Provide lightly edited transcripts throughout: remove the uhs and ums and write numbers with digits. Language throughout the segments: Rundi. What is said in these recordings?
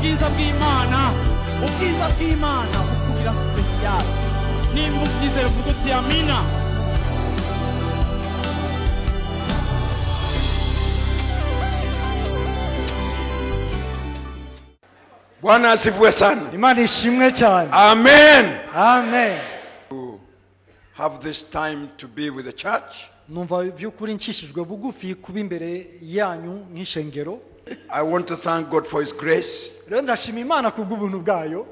Ubwiza bw'Imana, ubwiza bw'Imana bukugira special. Nimba ubyizera uvuga uti amina. Bwana asifiwe sana. Imana ishimwe cyane. Amen. Amen. To have this time to be with the church. Numva by'ukuri ncishijwe bugufi kuba imbere yanyu nk'ishengero. I want to thank God for his grace. Rero ndashima Imana kubw'ubuntu bwayo.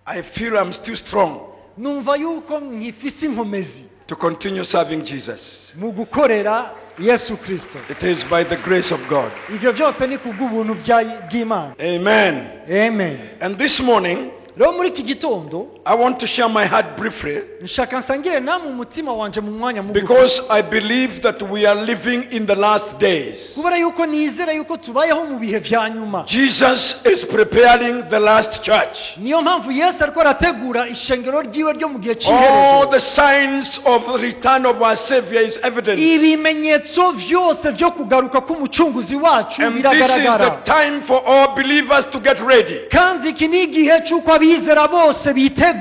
I feel I'm still strong. Numva yuko nkifise inkomezi. To continue serving Jesus. Mu gukorera Yesu Kristo. It is by the grace of God. Ivyo byose ni kubw'ubuntu bw'Imana. Amen. Amen. And this morning, rero muri iki gitondo, I want to share my heart briefly. Nshaka nsangire namwe umutima wanje mu mwanya mugufi. Because I believe that we are living in the last days. Kubera yuko nizera yuko tubayeho mu bihe vya nyuma. Jesus is preparing the last church. Niyo mpamvu Yesu ariko arategura ishengero ryiwe ryo mu gihe cy'iherezo. All the signs of the return of our Savior is evident. Ibimenyetso vyose vyo kugaruka k'umucunguzi wacu biragaragara. And this is the time for all believers to get ready. Kandi iki ni igihe cy'uko abizera bose bitegura.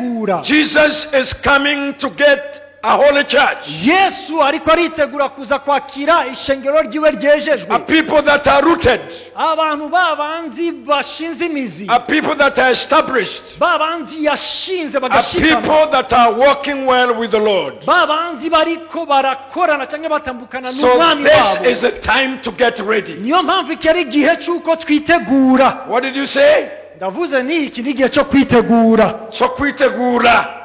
Jesus is coming to get a holy church. Yesu ariko aritegura kuza kwakira ishengero ryiwe ryejejwe. A people that are rooted. Abantu babanzi bashinze imizi. A people that are established. Babanzi yashinze bagashikama. A people that are walking well with the Lord. Babanzi bariko barakorana cyangwa batambukana n'umwami wabo. So this is a time to get ready. Niyo mpamvu iki ari igihe cy'uko twitegura. What did you say? Ndavuze ni iki ni igihe cyo kwitegura. Cyo kwitegura.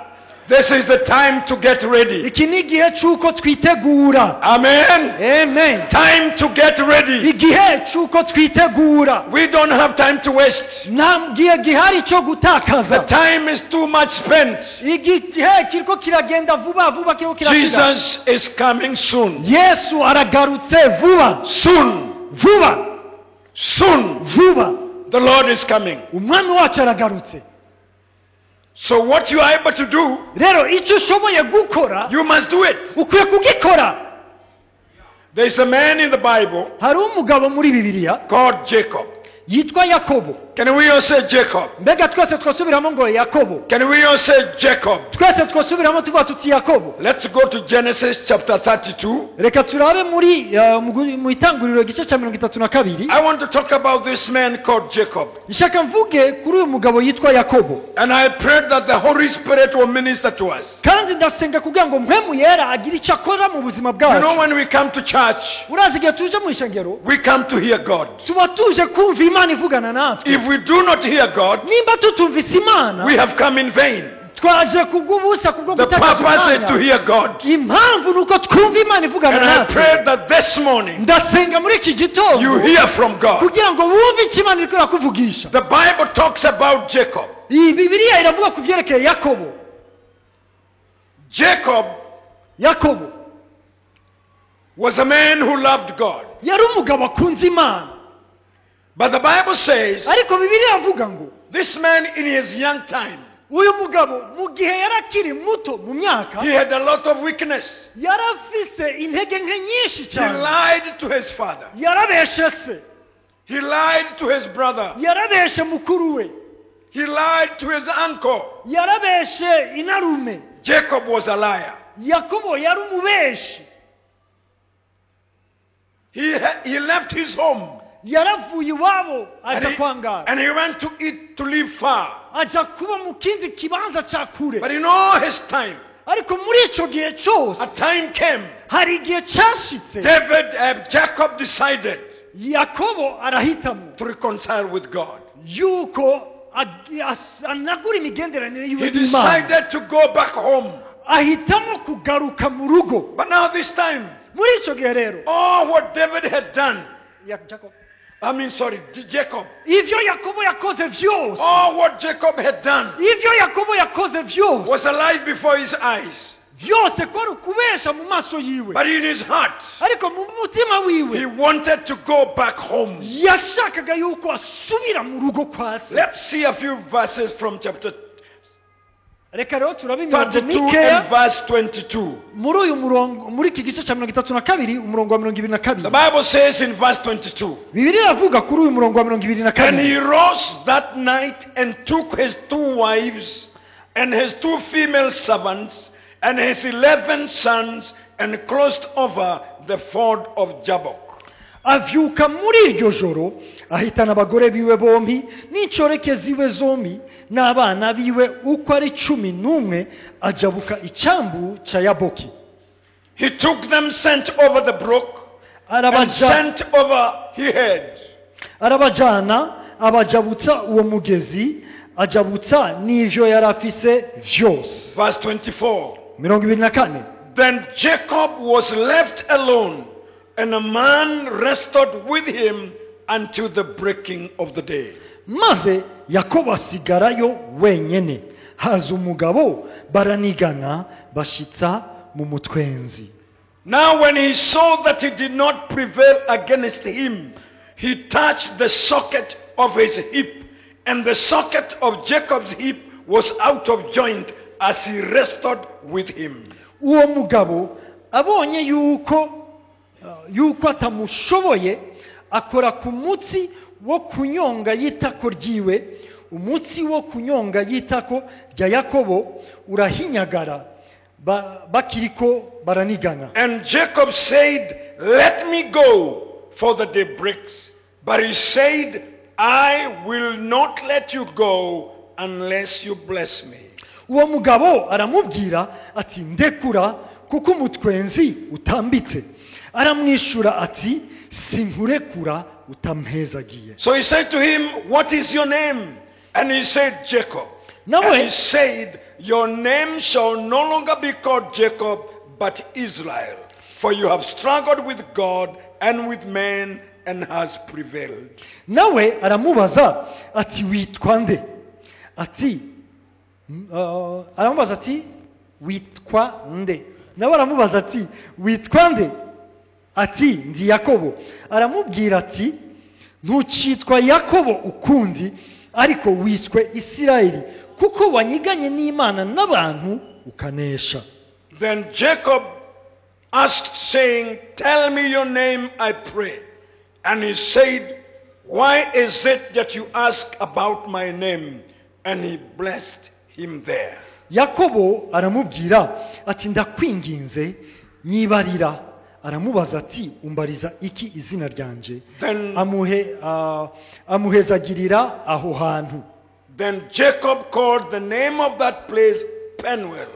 This is the time to get ready. Iki ni igihe cy'uko twitegura. Amen. Amen. Time to get ready. Igihe cy'uko twitegura. We don't have time to waste. Nta gihe gihari cyo gutakaza. The time is too much spent. Igihe kiriko kiragenda vuba vuba kiriko kirashira. Jesus is coming soon. Yesu aragarutse vuba. Soon. Vuba. Soon. Vuba. The Lord is coming. Umwami wacu aragarutse. So what you are able to do, rero icyo ushoboye gukora, you must do it. Ukwiye kugikora. There is a man in the Bible hari umugabo muri Bibiliya called Jacob. Yitwa Yakobo. Can we all say Jacob? Mbega twese twasubiramo ngo Yakobo. Can we all say Jacob? Twese twasubiramo tuvuga tuti Yakobo. Let's go to Genesis chapter 32. Reka turabe muri mu itanguriro igice cya 32. I want to talk about this man called Jacob. Nshaka mvuge kuri uyu mugabo yitwa Yakobo. And I pray that the Holy Spirit will minister to us. Kandi ndasenga kugira ngo mpemu yera agire icyo akora mu buzima bwacu. You know, when we come to church, urazi igihe tuje mu ishengero, we come to hear God. Tuba tuje kumva Imana ivugana natwe. If we do not hear God, nimba tutumvise Imana, we have come in vain. Twaje kubw'ubusa kubwo The gutakaza purpose is umwanya. to hear God. Impamvu nuko twumva Imana ivugana And I natwe. pray that this morning, ndasenga muri iki gitondo, you hear from God. kugira ngo wumve icyo Imana iriko irakuvugisha. The Bible talks about Jacob. Iyi Bibiliya iravuga ku vyerekeye Yakobo. Jacob Yakobo was a man who loved God. yari umugabo akunze Imana. But the Bible says, ariko Bibiliya iravuga ngo, this man in his young time, uyu mugabo mu gihe yari akiri muto mu myaka, he had a lot of weakness. yarafise intege nke nyinshi He cyane. lied to his father. Yarabeshe se. He lied to his brother. Yarabeshe mukuru we. He lied to his uncle. Yarabeshe inarume. Jacob was a liar. Yakobo yari umubeshi. He left his home. Yaravuye iwabo aja kwangara. And he went to eat, to live far. Aja kuba mu kindi kibanza cya kure. But in all his time, ariko muri ico gihe cyose, a time came. hari igihe cyashitse. Jacob decided Yakobo arahitamo to reconcile with God. yuko anagura imigenderanire yiwe He n'Imana. decided to go back home. Ahitamo kugaruka mu rugo. But now this time, muri ico gihe rero, all what David had done, Jacob. Jacob. Ivyo Yakobo yakoze vyose. All what Jacob had done Ivyo Yakobo yakoze vyose. was alive before his eyes. Vyose kwari ukubesha mu maso yiwe. But in his heart, ariko mu mutima wiwe, he wanted to go back home. yashakaga yuko asubira mu rugo kwa se. Let's see a few verses from chapter Reka rero turabe imirongo 32 mikeya and verse 22. Muri uyu murongo, muri iki gice cya 32, umurongo wa 22. The Bible says in verse 22, Bibiliya iravuga kuri uyu murongo wa mirongo ibiri na And kabiri, he rose that night and took his two wives and his two female servants and his 11 sons and crossed over the ford of Jabbok. Avyuka muri iryo joro, ahitana abagore biwe bombi n'inshoreke ziwe zombi n'abana biwe uko ari 11, ajabuka icyambu cya Yaboki. He took them, sent over the brook, and Arabaja sent over he had. Arabajana, abajabutsa uwo mugezi, ajabutsa n'ivyo yari afise vyose. Verse 24. 24. Then Jacob was left alone, and a man wrestled with him until the breaking of the day. Maze Yakobo asigarayo wenyene, haza umugabo baranigana bashitsa mu mutwenzi. Now, when he saw that he did not prevail against him, he touched the socket of his hip, and the socket of Jacob's hip was out of joint as he wrestled with him. Uwo mugabo abonye yuko atamushoboye, akora ku mutsi wo kunyonga y'itako ryiwe. Umutsi wo kunyonga y'itako rya Yakobo urahinyagara bakiriko baranigana. And Jacob said, "Let me go, for the day breaks." But he said, "I will not let you go unless you bless me." Uwo mugabo aramubwira ati: "Ndekura, kuko umutwenzi utambitse." Aramwishyura ati: "Sinkurekura utampezagiye." So he said to him, "What is your name?" And he said, "Jacob." Nawe And he said, "Your name shall no longer be called Jacob, but Israel. For you have struggled with God and with men and has prevailed." Nawe aramubaza ati: "Witwa nde?" Ati aramubaza ati: "Witwa nde?" Nawe aramubaza ati: "Witwa nde?" Ati: "Ndi Yakobo." Aramubwira ati: "Ntucitwa Yakobo ukundi, ariko wiswe Isirayeli, kuko wanyiganye n'Imana n'abantu ukanesha." Then Jacob asked, saying, "Tell me your name, I pray." And he said, "Why is it that you ask about my name?" And he blessed him there. Yakobo aramubwira ati: "Ndakwinginze, nyibarira." Aramubaza ati: "Umbariza iki izina ryanje?" Then, Amuhezagirira aho hantu. then Jacob called the name of that place Penuel,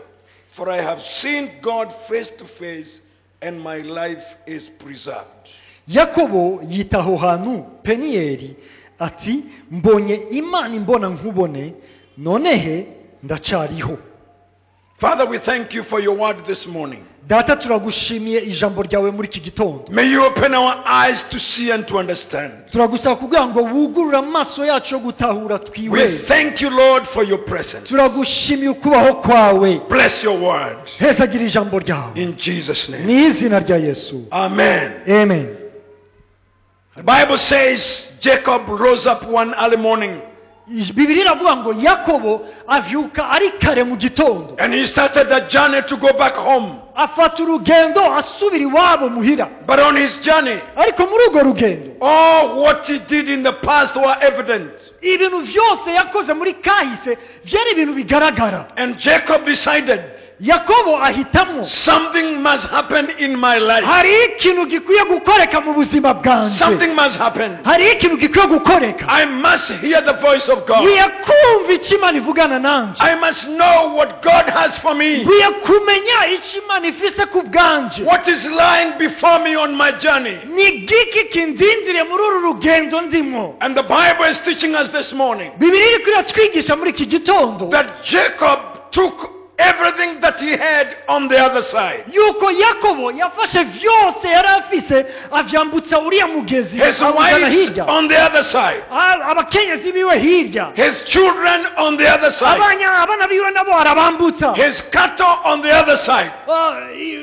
for I have seen God face to face, and my life is preserved. Yakobo yita aho hantu Peniyeli, ati: "Mbonye Imana imbona nkubone, nonehe ndacyariho." Father, we thank you for your word this morning. Data, turagushimiye ijambo ryawe muri iki gitondo. May you open our eyes to see and to understand. Turagusaba kugira ngo wugurure amaso yacu yo gutahura We twihweze. Thank you, Lord, for your presence. Turagushimiye ukubaho kwawe. Bless your word. Hezagira ijambo ryawe. In Jesus' name. Mu izina rya Yesu. Amen. Amen. The Bible says Jacob rose up one early morning Bibiliya iravuga ngo Yakobo avyuka ari kare mu gitondo, and he started a journey to go back home. Afata urugendo asubira iwabo muhira. But on his journey, Ariko muri urwo rugendo, all what he did in the past were evident. Ibintu byose yakoze muri kahise byari ibintu bigaragara. And Jacob decided, Yakobo ahitamo, "Something must happen in my life. hari ikintu gikwiye gukoreka mu buzima bwanjye. Something must happen. Hari ikintu gikwiye gukoreka. I must hear the voice of God. Nkwiye kumva icyo Imana ivugana nanjye. I must know what God has for me. Nkwiye kumenya icyo Imana ifise ku bwanjye. What is lying before me on my journey." Ni giki kindindiriye muri uru rugendo ndimo?" And the Bible is teaching us this morning Bibiliya iriko iratwigisha muri iki gitondo that Jacob took everything that he had on the other side. Yuko Yakobo yafashe vyose yari afise avyambutsa uriya mugezi His awuzana wives hirya on the other side. Abakenyezi biwe hirya His children on the other side. Abana biwe nabo arabambutsa His cattle on the other side.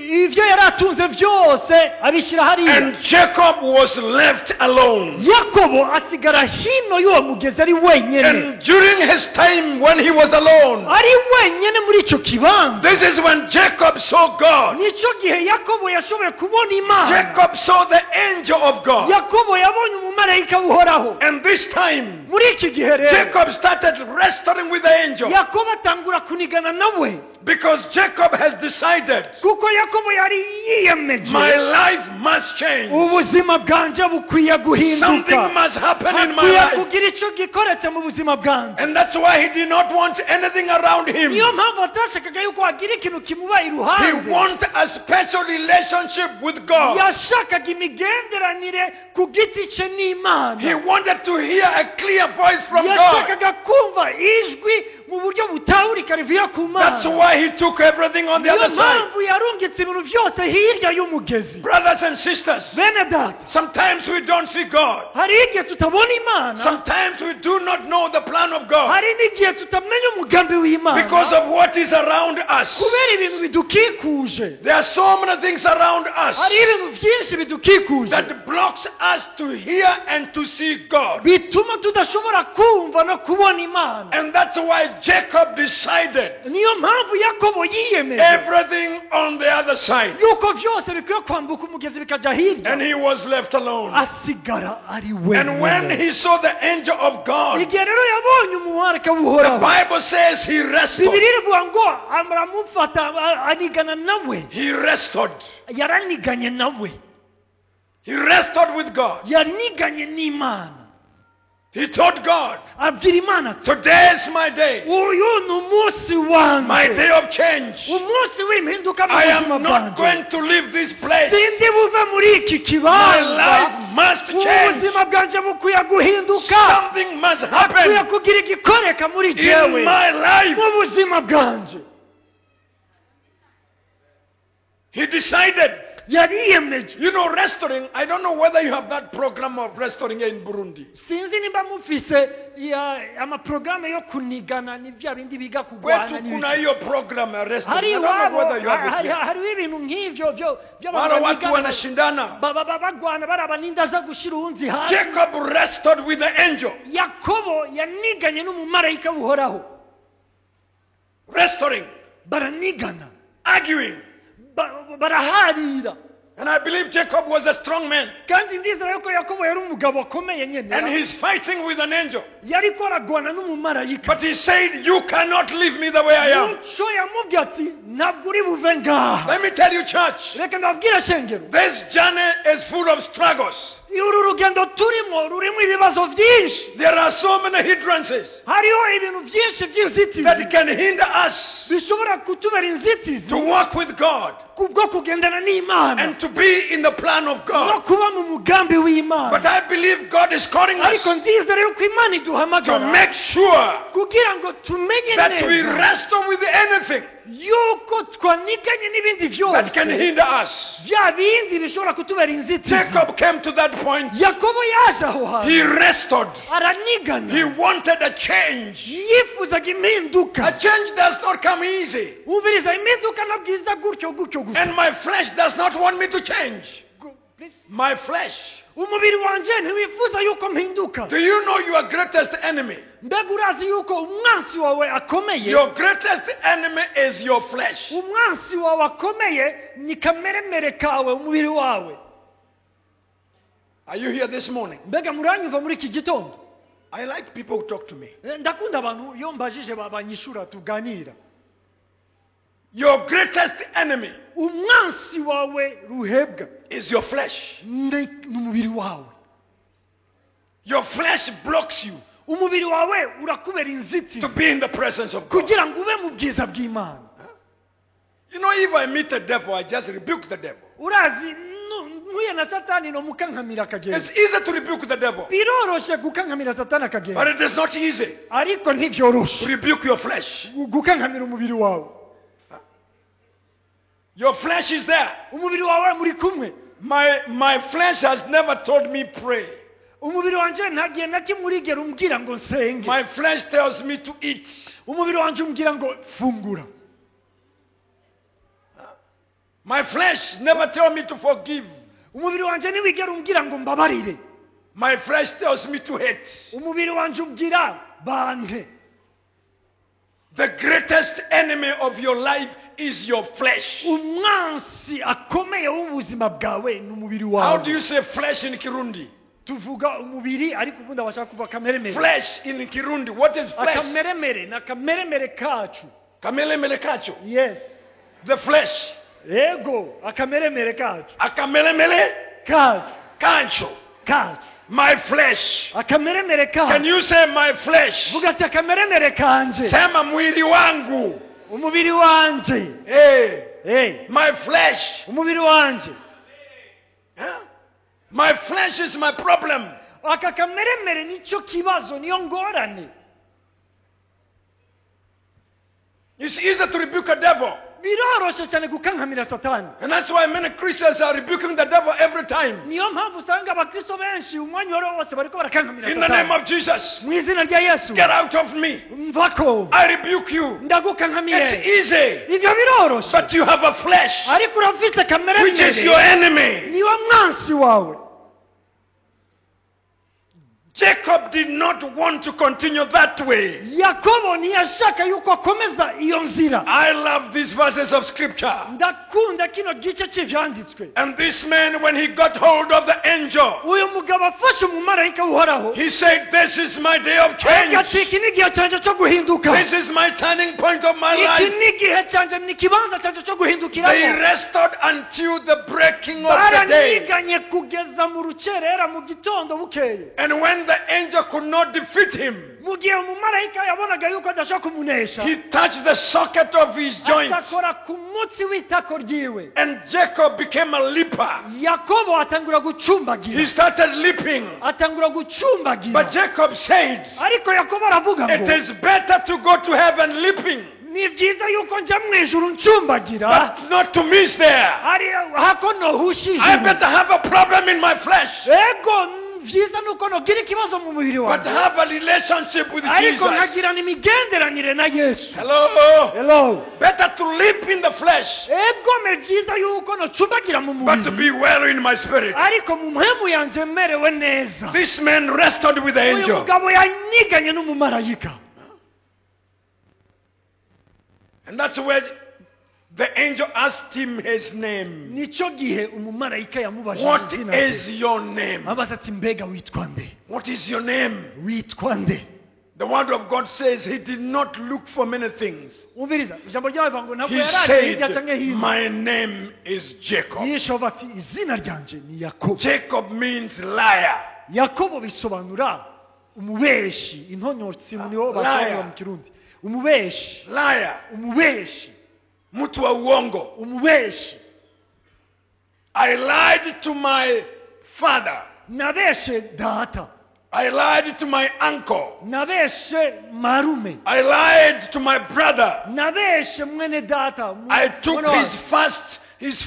Ivyo yari atunze vyose abishyira hariya And Jacob was left alone. Yakobo asigara hino y'uwo mugezi ari wenyene And during his time when he was alone, ari wenyene muri ico kibanza this is when Jacob saw God. nico gihe Yakobo yashoboye kubona Imana Jacob saw the angel of God. Yakobo yabonye umumarayika uhoraho And this time, muri iki gihe rero Jacob started wrestling with the angel. Yakobo atangura kunigana nawe Because Jacob has decided, kuko Yakobo yari yiyemeje my life must change. Ubuzima bwanje bukwiye guhinduka Something must happen in my hakwiye life. Kugira ico gikoretse mu buzima bwanje And that's why he did not want anything around him. Niyo mpamvu atashakaga yuko hagira ikintu kimuba He iruhande wanted a special relationship with God. yashakaga imigenderanire ku giti cye n'Imana He wanted to hear a clear voice from God. yashakaga kumva ijwi mu buryo butahurika rivuye ku That's Mana why he took everything on the niyo other side. mpamvu yarungitse ibintu byose hirya y'umugezi Brothers and sisters, bene data sometimes we don't see God. Hari igihe tutabona Imana Sometimes we do not know the plan of God hari n'igihe tutamenya umugambi w'Imana because of what is around us. Kubera ibintu bidukikuje There are so many things around us hari ibintu byinshi bidukikuje that blocks us to hear and to see God. Bituma tudashobora kumva no kubona Imana And that's why Jacob decided niyo mpamvu Yakobo yiyemeje everything on the other side. Yuko byose bikwiye kwambuka umugezi bikajya hirya And he was left alone. Asigara ari And when wenyine he saw the angel of God, igihe rero yabonye umumarayika the w'uhoraho Bible says he wrestled. Bibiliya irivuga ngo aramufata anigana nawe He wrestled. Yaraniganye nawe He wrestled with God. Yaniganye n'Imana He told God, abwira Imana ati today is my day, uyu ni umunsi my wanjye day of change. Umunsi w'impinduka mu I buzima am not bwanjye going to leave this place. Sindi buve muri iki My kibanza life must change. Ubuzima bwanjye bukwiye guhinduka Something must hakwiye happen kugira igikoreka muri jewe in my life. Mu buzima bwanjye He decided. Yariyemeje You know, wrestling, I don't know whether you have that program of wrestling here in Burundi. Sinzi nimba mufise amaporogaramu yo kunigana ni bya bindi biga kurwana Kwetu n'ibiki. kuna hiyo program ya wrestling. Hari I don't know iwabo whether you have it here. hariho ibintu nk'ivyo by'abantu Mara watu banigana, wanashindana. bagwana baraba n'inda aza gushira uwundi hasi Jacob wrestled with the angel. Yakobo yaniganye n'umumarayika uhoraho Wrestling, baranigana arguing. Baraharira And I believe Jacob was a strong man. Kandi ndizera yuko Yakobo yari umugabo akomeye nyene And he's fighting with an angel. Yariko aragwana n'umumarayika But he said, you cannot leave me the way I am. Muco yamubwiye ati ntabwo uri buve ngaha Let me tell you, church, reka ndababwire shengero this journey is full of struggles. Uru rugendo turimo rurimo ibibazo byinshi There are so many hindrances hariho ibintu byinshi by'inzitizi that can hinder us bishobora kutubera inzitizi to walk with God kubwo kugendana n'Imana and to be in the plan of no God. Kuba mu mugambi w'Imana But I believe God is calling us ariko ndizera yuko Imana to iduhamagara make sure kugira ngo tumenye that we neza wrestle with anything yuko twaniganye n'ibindi that can byose hinder us. Bya bindi bishobora kutubera inzitizi Jacob came to that point. Yakobo yaje aho hantu He wrestled. aranigana He wanted a change. Yifuzaga impinduka A change does not come easy. Wumviriza impinduka ntabwo iza gutyo gutyo gusa And my flesh does not want me to change. Please. My flesh. Umubiri wanje ntiwifuza yuko mpinduka Do you know your greatest enemy? Mbega urazi yuko umwansi wawe akomeye Your greatest enemy is your flesh. Umwansi wawe akomeye ni kameremere kawe umubiri wawe Are you here this morning? Mbega muranyumva muri iki gitondo I like people who talk to me. Ndakunda abantu iyo mbajije banyishura tuganira Your greatest enemy umwansi wawe ruhebwa is your flesh. Ni umubiri wawe Your flesh blocks you umubiri wawe urakubera inzitizi to be in the presence of God. Kugira ngo ube mu bwiza bw'Imana You know, if I meet the devil, I just rebuke the devil. Urazi mpuye na satani no mukankamira akagenda It's easy to rebuke the devil, biroroshe gukankamira satani akagenda but it is not easy ariko ntibyoroshe to rebuke your flesh. Gukankamira umubiri wawe. Your flesh is there. Umubiri wawe muri kumwe. My flesh has never told me pray. Umubiri wanje nta gihe na kimwe urigera umbwira ngo nsenge. My flesh tells me to eat. Umubiri wanje umbwira ngo fungura. My flesh never tell me to forgive. Umubiri wanje ntiwigera umbwira ngo mbabarire. My flesh tells me to hate. Umubiri wanje umbwira banke. The greatest enemy of your life is your flesh. Umwansi akomeye w'ubuzima bwawe ni umubiri How wawe. do you say flesh in Kirundi? Tuvuga umubiri ariko ubundi abashaka kuvuga akameremere. Flesh in Kirundi. What is flesh? Akameremere ni akameremere kacu. Kamelemele kacho. Yes. The flesh. Ego akameremere kacu. Akamelemele kacu. Kancho. Kacu. My flesh. Akameremere Can kacu. you say my flesh? Vuga ati akameremere kanje. Sema mwili wangu. Umubiri wanje. Hey. Hey. My flesh. Umubiri wanje. Huh? My flesh is my problem. Aka kameremere nicyo kibazo, niyo ngorane. It's easy to rebuke a devil. Biroroshe cyane gukankamira Satani. And that's why many Christians are rebuking the devil every time. Niyo mpamvu usanga abakristo benshi umwanya wari wose bariko barakankamira In the name Satani. of Jesus, Mu izina rya Yesu. get out of me. Mvako. I rebuke you. Ndagukankamiye. It's easy. Ibyo biroroshe. But you have a flesh, Ariko urafise which is your kameremere. enemy. Niwe mwansi wawe. Jacob did not want to continue that way. Yakobo ntiyashaka yuko akomeza iyo nzira. I love these verses of scripture. Ndakunda kino gice cy'ivyanditswe. And this man, when he got hold of the angel, Uyu mugabo afashe umumarayika uhoraho. he said, this is my day of change. Ati iki ni igihe cyanjye cyo guhinduka. This is my turning point of my Iki life. ni igihe cyanjye, ni ikibanza cyanjye cyo They guhindukiramo. rested until the breaking of the day. Baraniganye kugeza mu rukerera mu gitondo bukeye. And when the angel could not defeat him, Mu gihe umumarayika yabonaga yuko adashobora kumunesha, he touched the socket of his joint. akora ku mutsi w'itako ryiwe. And Jacob became a leaper. Yakobo atangura gucumbagira. He started leaping. Atangura gucumbagira. But Jacob said, Ariko Yakobo aravuga it ngo is better to go to heaven leaping, ni byiza yuko njya mu ijuru ncumbagira, but not to miss there. ari hako nohusha I ijuru. better have a problem in my flesh, Ego byiza nuko nogira ikibazo mu mubiri but wanjye, have a relationship with ariko Jesus. nkagirana imigenderanire na Yesu. Hello? Hello. Better to leap in the flesh, Ego me byiza yuko nocumbagira mu but to mubiri, be well in my spirit. ariko mu mpemu yanjye merewe neza. This man wrestled with the Uyu angel. mugabo yaniganye n'umumarayika. And that's where the angel asked him his name. Nicyo gihe umumarayika yamubajije What izina rye. is your name? Abaza ati mbega witwa nde? What is your name? Witwa nde? The word of God says he did not look for many things. Umviriza ijambo ryawe rivuga ngo ntabwo He yaraje hirya said, canke hino. my name is Jacob. Yishova ati izina ryanje ni Yakobo. Jacob means liar. Yakobo bisobanura umubeshi, intonyotsi niwo basobanura mu Kirundi. Umubeshi. Liar. Umubeshi. Mtu wa uongo. Umubeshi. I lied to my father. Nabeshe data. I lied to my uncle. Nabeshe marume. I lied to my brother. Nabeshe mwene data. I took his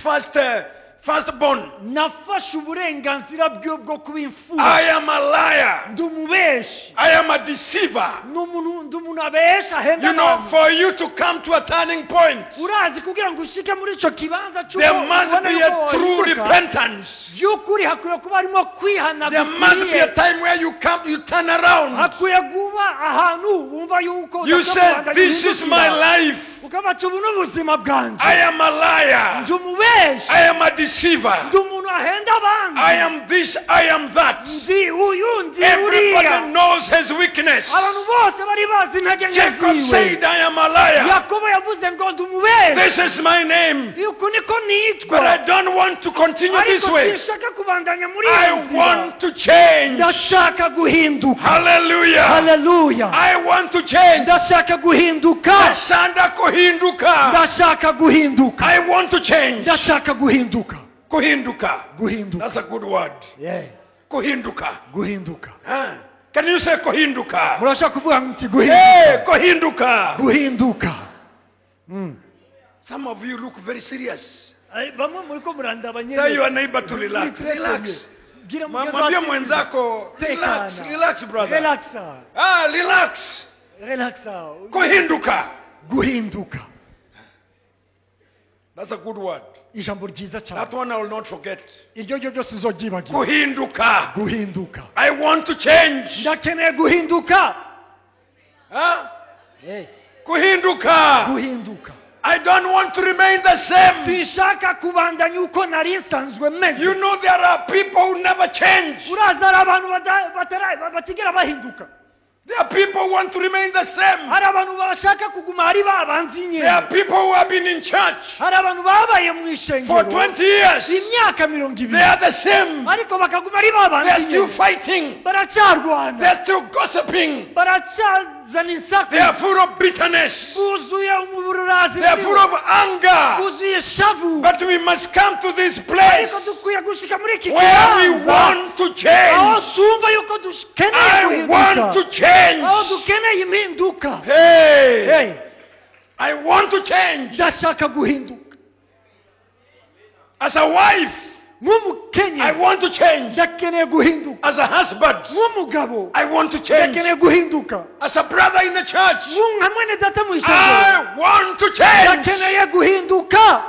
firstborn. Nafashe uburenganzira bwe bwo kuba imfura. I am a liar. Ndi umubeshi. I am a deceiver. Ndi umuntu abesha ahenda You know, abantu. for you to come to a turning point, Urazi kugira ngo ushike muri ico kibanza cy'uko there must ubona be a yuko true wahinduka, repentance. by'ukuri hakwiye kuba harimo kwihana There must be a gukwiye. time where you come, you turn around. Hakwiye kuba ahantu wumva yuko You udashobora say, kubandanya this is my uhindukira. life. Ukavuga ati ubu ni ubuzima bwanjye. I am a liar. Ndi umubeshi. I am a deceiver. Ndi umuntu ahenda abandi. I am this, I am that. Ndi uyu, ndi Everybody uriya. knows his weakness. Abantu bose bari bazi intege nke Jacob ziwe. said, I am a liar. Yakobo yavuze ngo ndi umubeshi. This is my name. Uku niko nitwa. But I don't want to continue this Ariko way. sinshaka kubandanya muri iyi I nzira. want to change. Ndashaka guhinduka. Hallelujah. Hallelujah. I want to change. Ndashaka guhinduka. Ndashaka kuhinduka. Ndashaka guhinduka. I want to change. Ndashaka guhinduka. Kuhinduka. Guhinduka. That's a good word. Yeah. Kuhinduka. Guhinduka. Huh? Can you say kuhinduka? Murashaka kuvuga muti guhinduka. Hey, kuhinduka. Guhinduka. Some of you look very serious. Bamwe muri ko murandaba nyene. Tell your neighbor to relax. Relax. Bwira mugenzi Mwambie wawe ati, mwenzako, relax, tekana. relax brother. Relaxa. Ah, relax. Relaxa. Kuhinduka. Guhinduka. That's a good word. Ijambo ryiza cyane. That one I will not forget. Iryo ryo ryose uzoryibagira. Kuhinduka. Guhinduka. I want to change. Ndakeneye guhinduka. Huh? Kuhinduka. Guhinduka. I don't want to remain the same. Sinshaka kubandanya uko nari nsanzwe meze. You know there are people who never change. Uraza hari abantu batigera bahinduka. There are people who want to remain the same. Hari abantu bashaka kuguma ari babanzi There are nyene. people who have been in church Hari abantu babaye mu for ishengero 20 years. imyaka mirongo They ibiri are the same. ariko bakaguma ari They are babanzi still nyene. fighting. Baracyarwana. They are still gossiping. Baracyazana isaku. They are full of bitterness. Buzuye umururazi. They are full of anger. Buzuye ishavu. But we must come to this place Ariko dukwiye gushika muri iki where we kibanza want to aho change. tumva yuko dukeneye I want to guhinduka, change. aho dukeneye impinduka. Hey, Hey, I want to change. ndashaka guhinduka. As a wife, I Nk'umukenyezi want to change. ndakeneye guhinduka. As a husband, Nk'umugabo I want to change. ndakeneye guhinduka. As a brother in the church, Nka mwene data mu ishengero I want to change. ndakeneye guhinduka.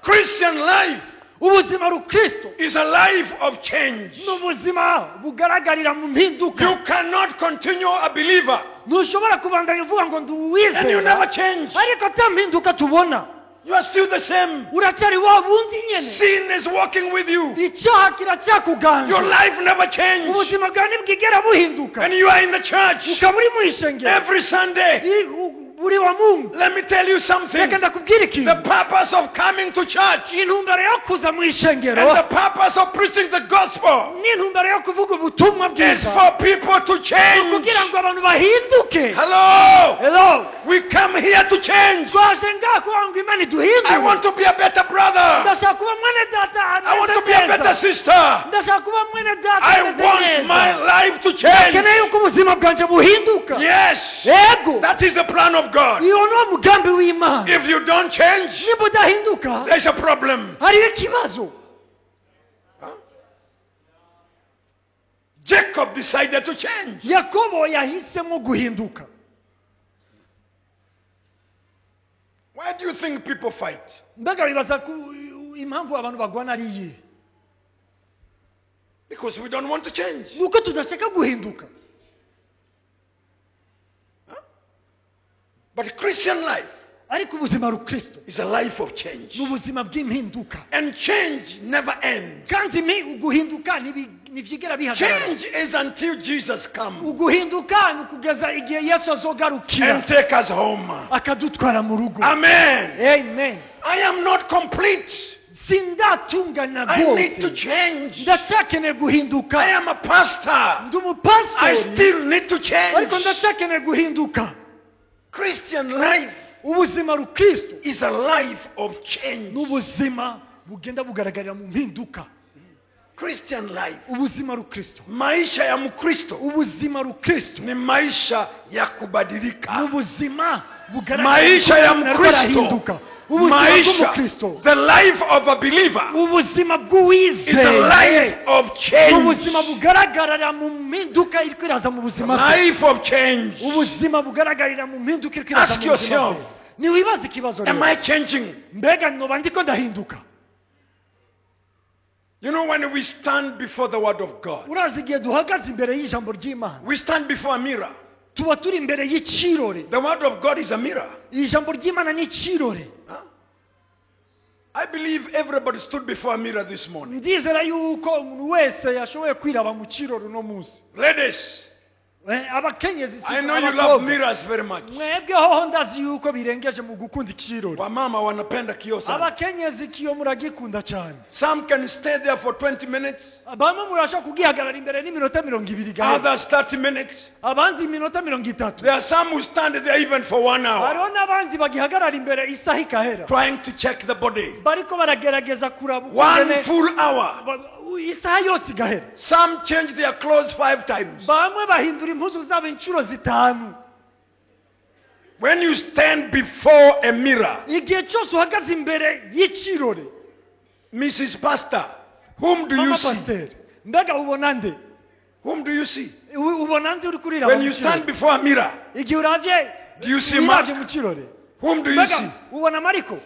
Christian life Ubuzima rukristo is a life of change. ni ubuzima bugaragarira mu mpinduka. You cannot continue a believer Ntushobora kubandanya uvuga ngo ndi and you uwizera never change. ariko ata mpinduka tubona. You are still the same. Uracyari wa wundi nyene. Sin is walking with you. Icyaha kiracyakuganje. Your life never changes. Ubuzima bwawe ntibwigera buhinduka. And you are in the church Ukaba uri mu ishengero every Sunday. Buri wa Mungu. Let me tell you something. Reka ndakubwira The ikintu. purpose of coming to church Intumbero yo kuza mu and ishengero the purpose of preaching the gospel n'intumbero yo kuvuga ubutumwa is bwiza for people to change. kugira ngo abantu bahinduke. Hello. Hello. We come here to change. Twaje ngaha kugira ngo Imana I iduhindure. want to be a better brother. Ndashaka kuba mwene data I want ameze to be a better neza. sister. Ndashaka kuba mwene data I ameze want my neza. life to change. Nkeneye yuko ubuzima bwanjye buhinduka. Yes. Yego. That is the plan of God. Iyo ni wo mugambi w'Imana. If you don't change, Nimba udahinduka there's a problem. hariho ikibazo. Huh? Jacob decided to change. Yakobo yahisemo guhinduka. Why do you think people fight? Mbega bibaza ku impamvu abantu bagwana ari iyihe? Because we don't want to change. Ni uko tudashaka guhinduka. But Christian life Ariko ubuzima rukristo is a life of change. ni ubuzima bw'impinduka. And change never ends. Kandi uguhinduka ntibyigera bihagarara. Change is until Jesus comes Uguhinduka ni ukugeza igihe Yesu azogarukira and take us home. akadutwara mu rugo. Amen. Amen. I am not complete. Sindatungana I need to rwose. change. Ndacyakeneye guhinduka. I am a pastor. Ndi I umupasitori still need to change. ariko ndacyakeneye guhinduka. Christian life Ubuzima rukristo is a life of change. ni ubuzima bugenda bugaragarira mu mpinduka. Christian life. Ubuzima rukristo, Maisha ya Mkristo ubuzima rukristo ni maisha ya ni kubadilika. ubuzima Maisha ya bugaragara Mkristo. arahinduka. Ubuzima Maisha, bw'umukristo, the life of a believer ubuzima is a bw'uwizeye life of ni change. ubuzima bugaragarira mu mpinduka iri kwiraza mu buzima bwe. Life of change. Ubuzima bugaragarira mu mpinduka iri kwiraza Ask mu buzima yourself, bwe. Niwibaze ikibazo Am rero. I changing? Mbega noba ndiko ndahinduka? You know, when we stand before the word of God, Urazi igihe duhagaze imbere y'ijambo ry'Imana, we stand before a mirror. tuba turi imbere y'ikirore. The word of God is a mirror. Ijambo ry'Imana ni ikirore. Huh? I believe everybody stood before a mirror this morning. Ndizera yuko umuntu wese yashoboye kwiraba mu kirore uno munsi. Ladies, Abakenyezi si I know you love abakobwa. mirrors very much. Mwebwe hoho ndazi yuko birengeje mu gukunda ikirore. Wamama wanapenda kioo sana. Abakenyezi ikiyo muragikunda cyane. Some can stay there for 20 minutes, Bamwe murashobora kugihagarara imbere n'iminota 20 gahera, others 30 minutes. abandi iminota 30. There are some who stand there even for 1 hour Hariho n'abandi bagihagarara imbere isaha ikahera, trying to check the body. bariko baragerageza kuraba One ukungene full hour. isaha yose igahera. Some change their clothes 5 times. Bamwe bahindura impuzu zabo inshuro 5. When you stand before a mirror, Igihe cyose uhagaze imbere y'ikirore, Mrs. Pastor, whom do you mama see? pasiteri, mbega ubona nde? Whom do you see? Ubona nde uri kuriraba When mu you stand kirore? before a mirror, Igihe uravye do you see wiravye Mark? mu kirore, Whom do you mbega see? ubona Mariko?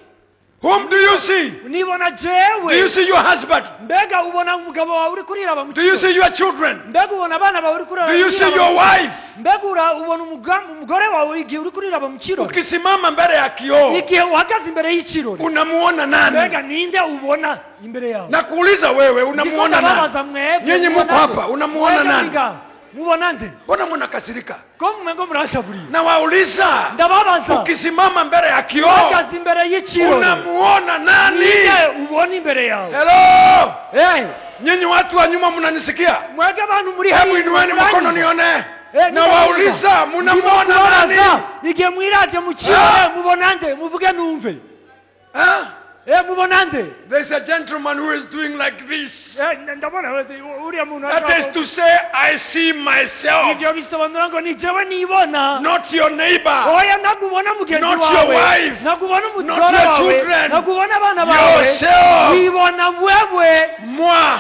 Whom do you see? Nibona Do jewe. you see your husband? Mbega ubona umugabo wawe uri kuriraba mu Do you kirore? see your children? Mbega ubona abana bawe uri kurira? Do you see your wife? Mbega ubona umugore wawe igihe uri kuriraba mu kirore? Ukisimama mbele ya kioo, Igihe uhagaze imbere y'ikirore, unamuona mbega nani? ninde ubona imbere yawe? Nakuuliza wewe, Ndiko unamuona nani? ndababaza mwebwe, Nyinyi muko mubona nde? hapa, unamuona Mwebwe nani? mwiga, mubona nde? Mbona mnakasirika? Ko mwengo murashavuriye? Nawauliza, Ndababaza, ukisimama mbele ya kioo, uhagaze imbere y'ikirore, unamuona nani? ninde ubona imbere yawe? Hello, Eh, nyinyi watu wa nyuma mnanisikia? mwebwe abantu muri Hebu hano, inueni mkono muranyumva? nione. Eh, Nawauliza, munamuona nani? kubabaza, igihe mwiraje mu kirore, Ah. mubona nde? Muvuge numve. Huh? Eh, mubona nde? There's a gentleman who is doing like this. Eh, ndabona uriya muntu That is to say, I see myself, ivyo bisobanura ngo ni jewe nibona. not your neighbor, Oya, ntabwo ubona mugenzi Not your wawe, wife. ntabwo ubona Not umugore your wawe, children. ntabwo ubona abana bawe, Yourself. wibona wewe. Moi,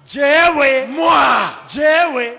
Jewe, moi. jewe.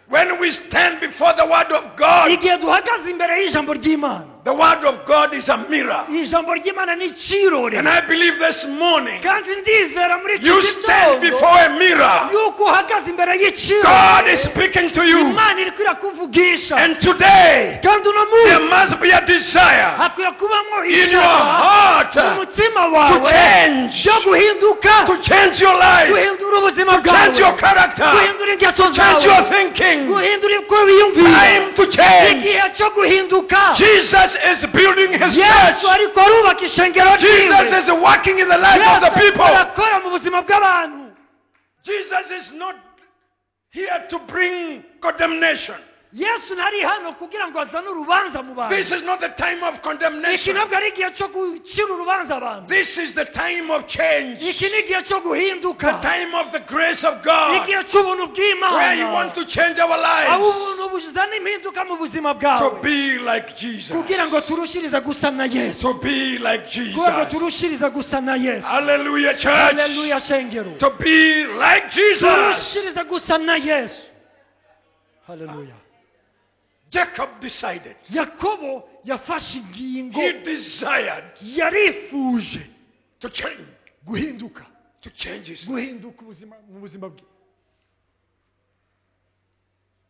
When we stand before the Word of God, Igihe duhagaze imbere y'ijambo ry'Imana, the Word of God is a mirror. Ijambo ry'Imana ni ikirore. And I believe this morning, Kandi ndizera muri iki you stand gitondo before a mirror. yuko uhagaze imbere God y'ikirore, is speaking to you. Imana iriko irakuvugisha. And today, Kandi uno there munsi must be a desire hakwiye kubamwo in your ishaka heart mu mutima to wawe change, ryo guhinduka, to change your life, guhindura ubuzima change your bwawe, character, guhindura ingeso change your zawe, thinking. guhindura uko wiyumvira. Time to change. Igihe cyo guhinduka. Jesus is building his Yesu church. ariko arubaka ishengero Jesus ryiwe. is working in the life of Yesu the ariko people. arakora mu buzima bw'abantu. Jesus is not here to bring condemnation. Yesu ntari hano kugira ngo azane urubanza mu bantu. This is not the time of Iki condemnation. ntabwo ari igihe cyo gucira urubanza abantu. This is the time of change. Iki ni igihe cyo The guhinduka, time of the grace of God. igihe cy'ubuntu Where you bw'Imana, want to change our aho lives ubuntu buzana impinduka mu buzima to bwawe, be like Jesus. kugira ngo turushirize gusa na Yesu, To be like kugira ngo Jesus. turushirize gusa na Yesu. Hallelujah, church. Haleluya shengero. To be like Jesus. Turushirize gusa na Yesu. Haleluya. Jacob decided. Yakobo yafashe ingingo. He desired Yarifuje to change. guhinduka, To change his life. guhinduka ubuzima mu buzima bwe.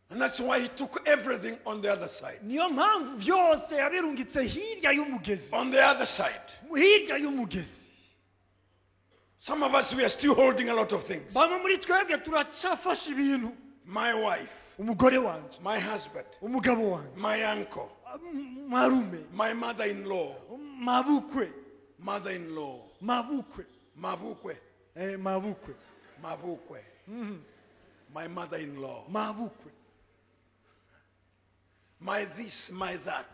And that's why he took everything on the other side. Niyo mpamvu byose yabirungitse hirya y'umugezi, On the other side. hirya y'umugezi. Some of us, we are still holding a lot of things. Bamwe muri twebwe turacyafashe ibintu. My wife, Umugore wanjye, my husband, umugabo wanjye, my uncle, marume, my mother-in-law, mabukwe, mother-in-law, mabukwe, mabukwe, eh, mabukwe, mabukwe, my mother-in-law, mabukwe, my this, my that.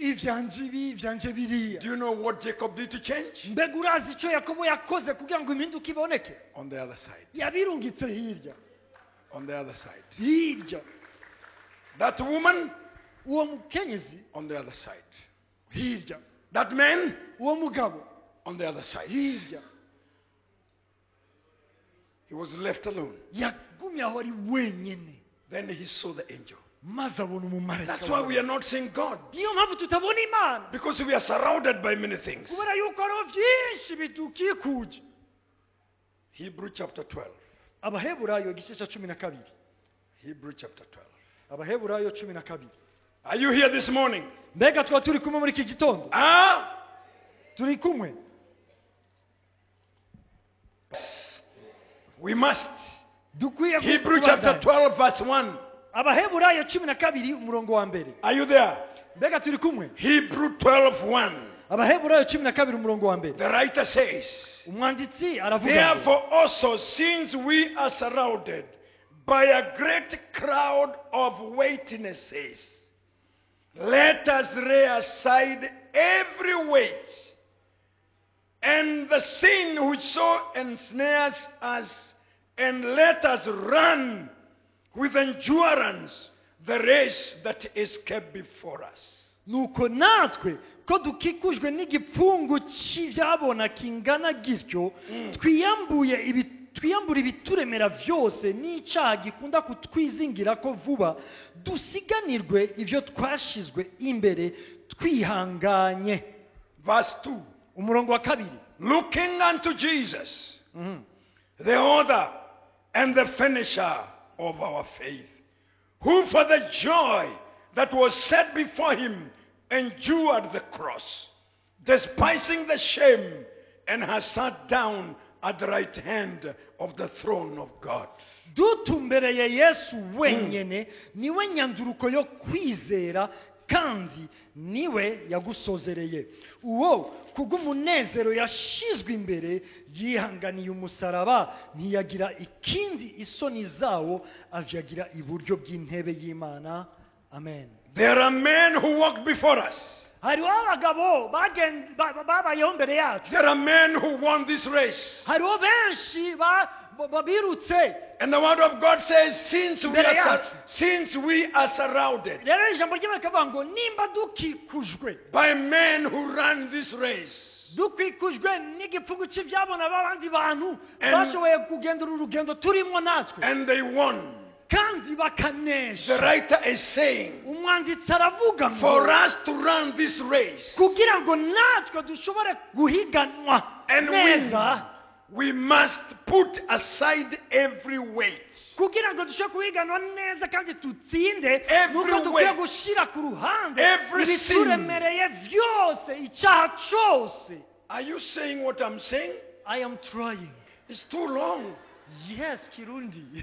Ivyanje ibi, ivyanje biriya. Do you know what Jacob did to change? Mbega urazi icyo Yakobo yakoze kugira ngo impinduka iboneke? On the other side. Yabirungitse hirya. On the other side. Hirya. That woman, Uwo mukenyezi, on the other side. hirya. That man, Uwo mugabo, on the other side. hirya. He was left alone. Yagumye aho ari wenyine. Then he saw the angel. Maze abona umumarayika. That's why we are not seeing God. Niyo mpamvu tutabona Imana, Because we are surrounded by many things. kubera yuko hariho byinshi bidukikuje. Hebrew chapter 12. Abaheburayo igice cya 12. Hebrew chapter 12. Abaheburayo 12. Are you here this morning? Mbega twaba turi kumwe muri iki gitondo? Ah? Turi kumwe. We must. Dukwiye Hebrew chapter kubandanya. 12, verse 1. Abaheburayo 12 umurongo wa mbere. Are you there? Mbega turi kumwe? Hebrew 12, 1. Abaheburayo 12 umurongo wa mbere. The writer says, Umwanditsi aravuga ngo, Therefore also, since we are surrounded by a great crowd of witnesses, let us lay aside every weight and the sin which so ensnares us, and let us run with endurance the race that is kept before us. Nuko natwe ko dukikujwe n'igipfungu cy'ibyabona kingana gityo, twiyambura ibituremera byose n'icyaha gikunda kutwizingira ko vuba, dusiganirwe ibyo twashizwe imbere twihanganye. Verse 2. Umurongo wa kabiri. Looking unto Jesus, the author and the finisher of our faith, who for the joy that was set before him endured the cross, despising the shame, and has sat down at the right hand of the throne of God. Dutumbereye Yesu wenyine, niwe nyanduruko yo kwizera kandi niwe yagusozereye. Uwo kubw'umunezero yashizwe imbere yihanganiye umusaraba, ntiyagira ikindi isoni zawo, avyagira iburyo bw'intebe y'Imana. Amen. There are men who walked before us. Hariho abagabo babayeho mbere yacu. There are men who won this race. Hariho benshi birutse. And the word of God says, Mbere yacu. Since we are surrounded Rero ijambo ry'Imana rikavuga ngo nimba dukikujwe by men who run this race, dukikujwe n'igipfungu cy'ibyabona b'abandi bantu bashoboye kugenda uru rugendo turimo natwe, and they won. kandi The bakanesha. writer is saying, Umwanditsi aravuga ngo for us to run this race kugira ngo natwe dushobore guhiganwa and win, neza, we must put aside every weight. kugira ngo dushobore guhiganwa neza kandi tutsinde, Every nuko dukwiye weight. gushyira ku ruhande Every sin. ibituremereye byose, icyaha cyose. Are you saying what I'm saying? I am trying. It's too long. Yes, Kirundi.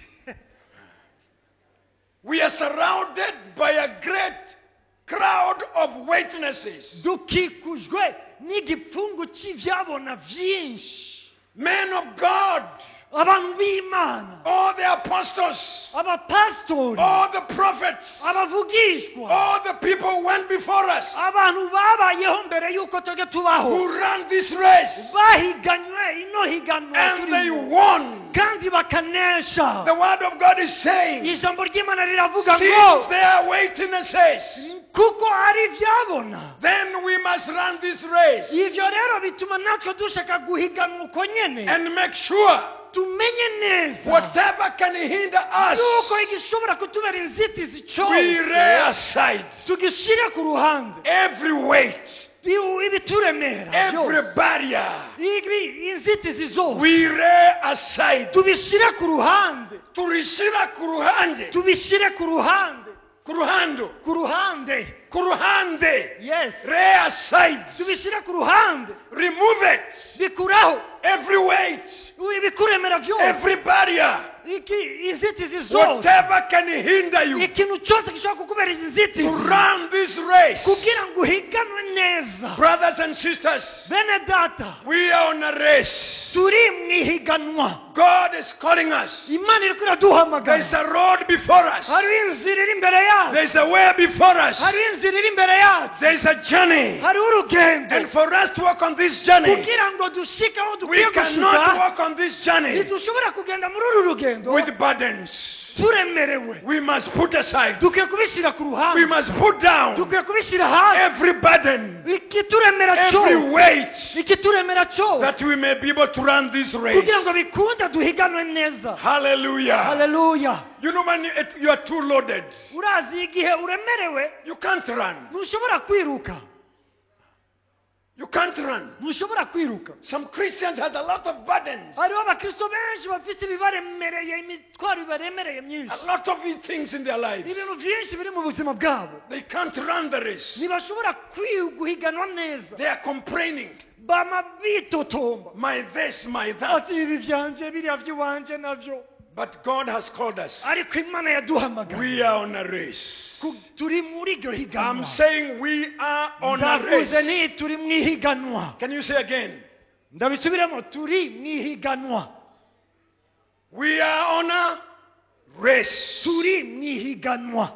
We are surrounded by a great crowd of witnesses. Dukikujwe n'igipfungu cy'ibyabona byinshi. Men of God, Abantu b'Imana, all the apostles, abapasitori, all the prophets, abavugishwa, all the people who went before us, abantu babayeho mbere y'uko tujya tubaho, who ran this race, bahiganywe ino higanwa and they turimo, won. kandi bakanesha. The word of God is saying, Ijambo ry'Imana riravuga ngo since they are witnesses, kuko ari ibyabona, then we must run this race ibyo rero bituma natwe dushaka guhiganwa uko nyene, and make sure tumenye neza whatever can hinder us, yuko igishobora kutubera inzitizi we lay cyose aside tugishyire ku ruhande. every weight, Ibituremera every byose, barrier. Inzitizi zose, We lay aside. tubishyire ku ruhande. Turishira kuruhande. Tubishyire ku ruhande. Kuruhando. Ku ruhande. Kuruhande. Yes. Lay aside. Tubishyire ku ruhande. Remove it. Bikuraho. Every weight, Ibikuremera byose, every barrier, inzitizi zose, whatever can hinder you ikintu cyose gishobora kukubera izi to nzitizi run this race. kugira ngo uhiganwe neza. Brothers and sisters, Bene data, we are on a race. turi mu ihiganwa. God is calling us. Imana iriko iraduhamagara. There's a road before us. Hariho inzira iri imbere yacu. There's a way before us. Hariho inzira iri imbere yacu. There's a journey. Hariho urugendo. And for us to walk on this journey, Kugira ngo dushike aho we dukwiye cannot gushika, walk on this journey ntidushobora kugenda muri uru rugendo with burdens. turemerewe. We must put aside. Dukwiye kubishyira ku We ruhande. must put down Dukwiye kubishyira hasi every burden, ikituremera every cyose, weight, ikituremera cyose, that we may be able to run this race. kugira ngo bikunde duhiganwe neza. Hallelujah. Haleluya. You know, when you are too loaded, Urazi igihe uremerewe, you can't run. ntushobora kwiruka. You can't run. Ntushobora kwiruka. Some Christians had a lot of burdens, Hariho abakristo benshi bafite ibibaremereye, imitwaro ibaremereye myinshi, a lot of things in their life. ibintu byinshi biri mu buzima bwabo. They can't run the race. Ntibashobora guhiganwa neza. They are complaining. Bama bitotomba. My this, my that. Ati ibi byanje, biriya by'iwanje nabyo. But God has called us. Ariko Imana yaduhamagaye. We are on a race. Turi muri iryo I'm higanwa. saying we are on a Ndavuze race. nti turi mu ihiganwa. Can you say again? Ndabisubiramo, turi mu ihiganwa. We are on a race. Turi mu ihiganwa.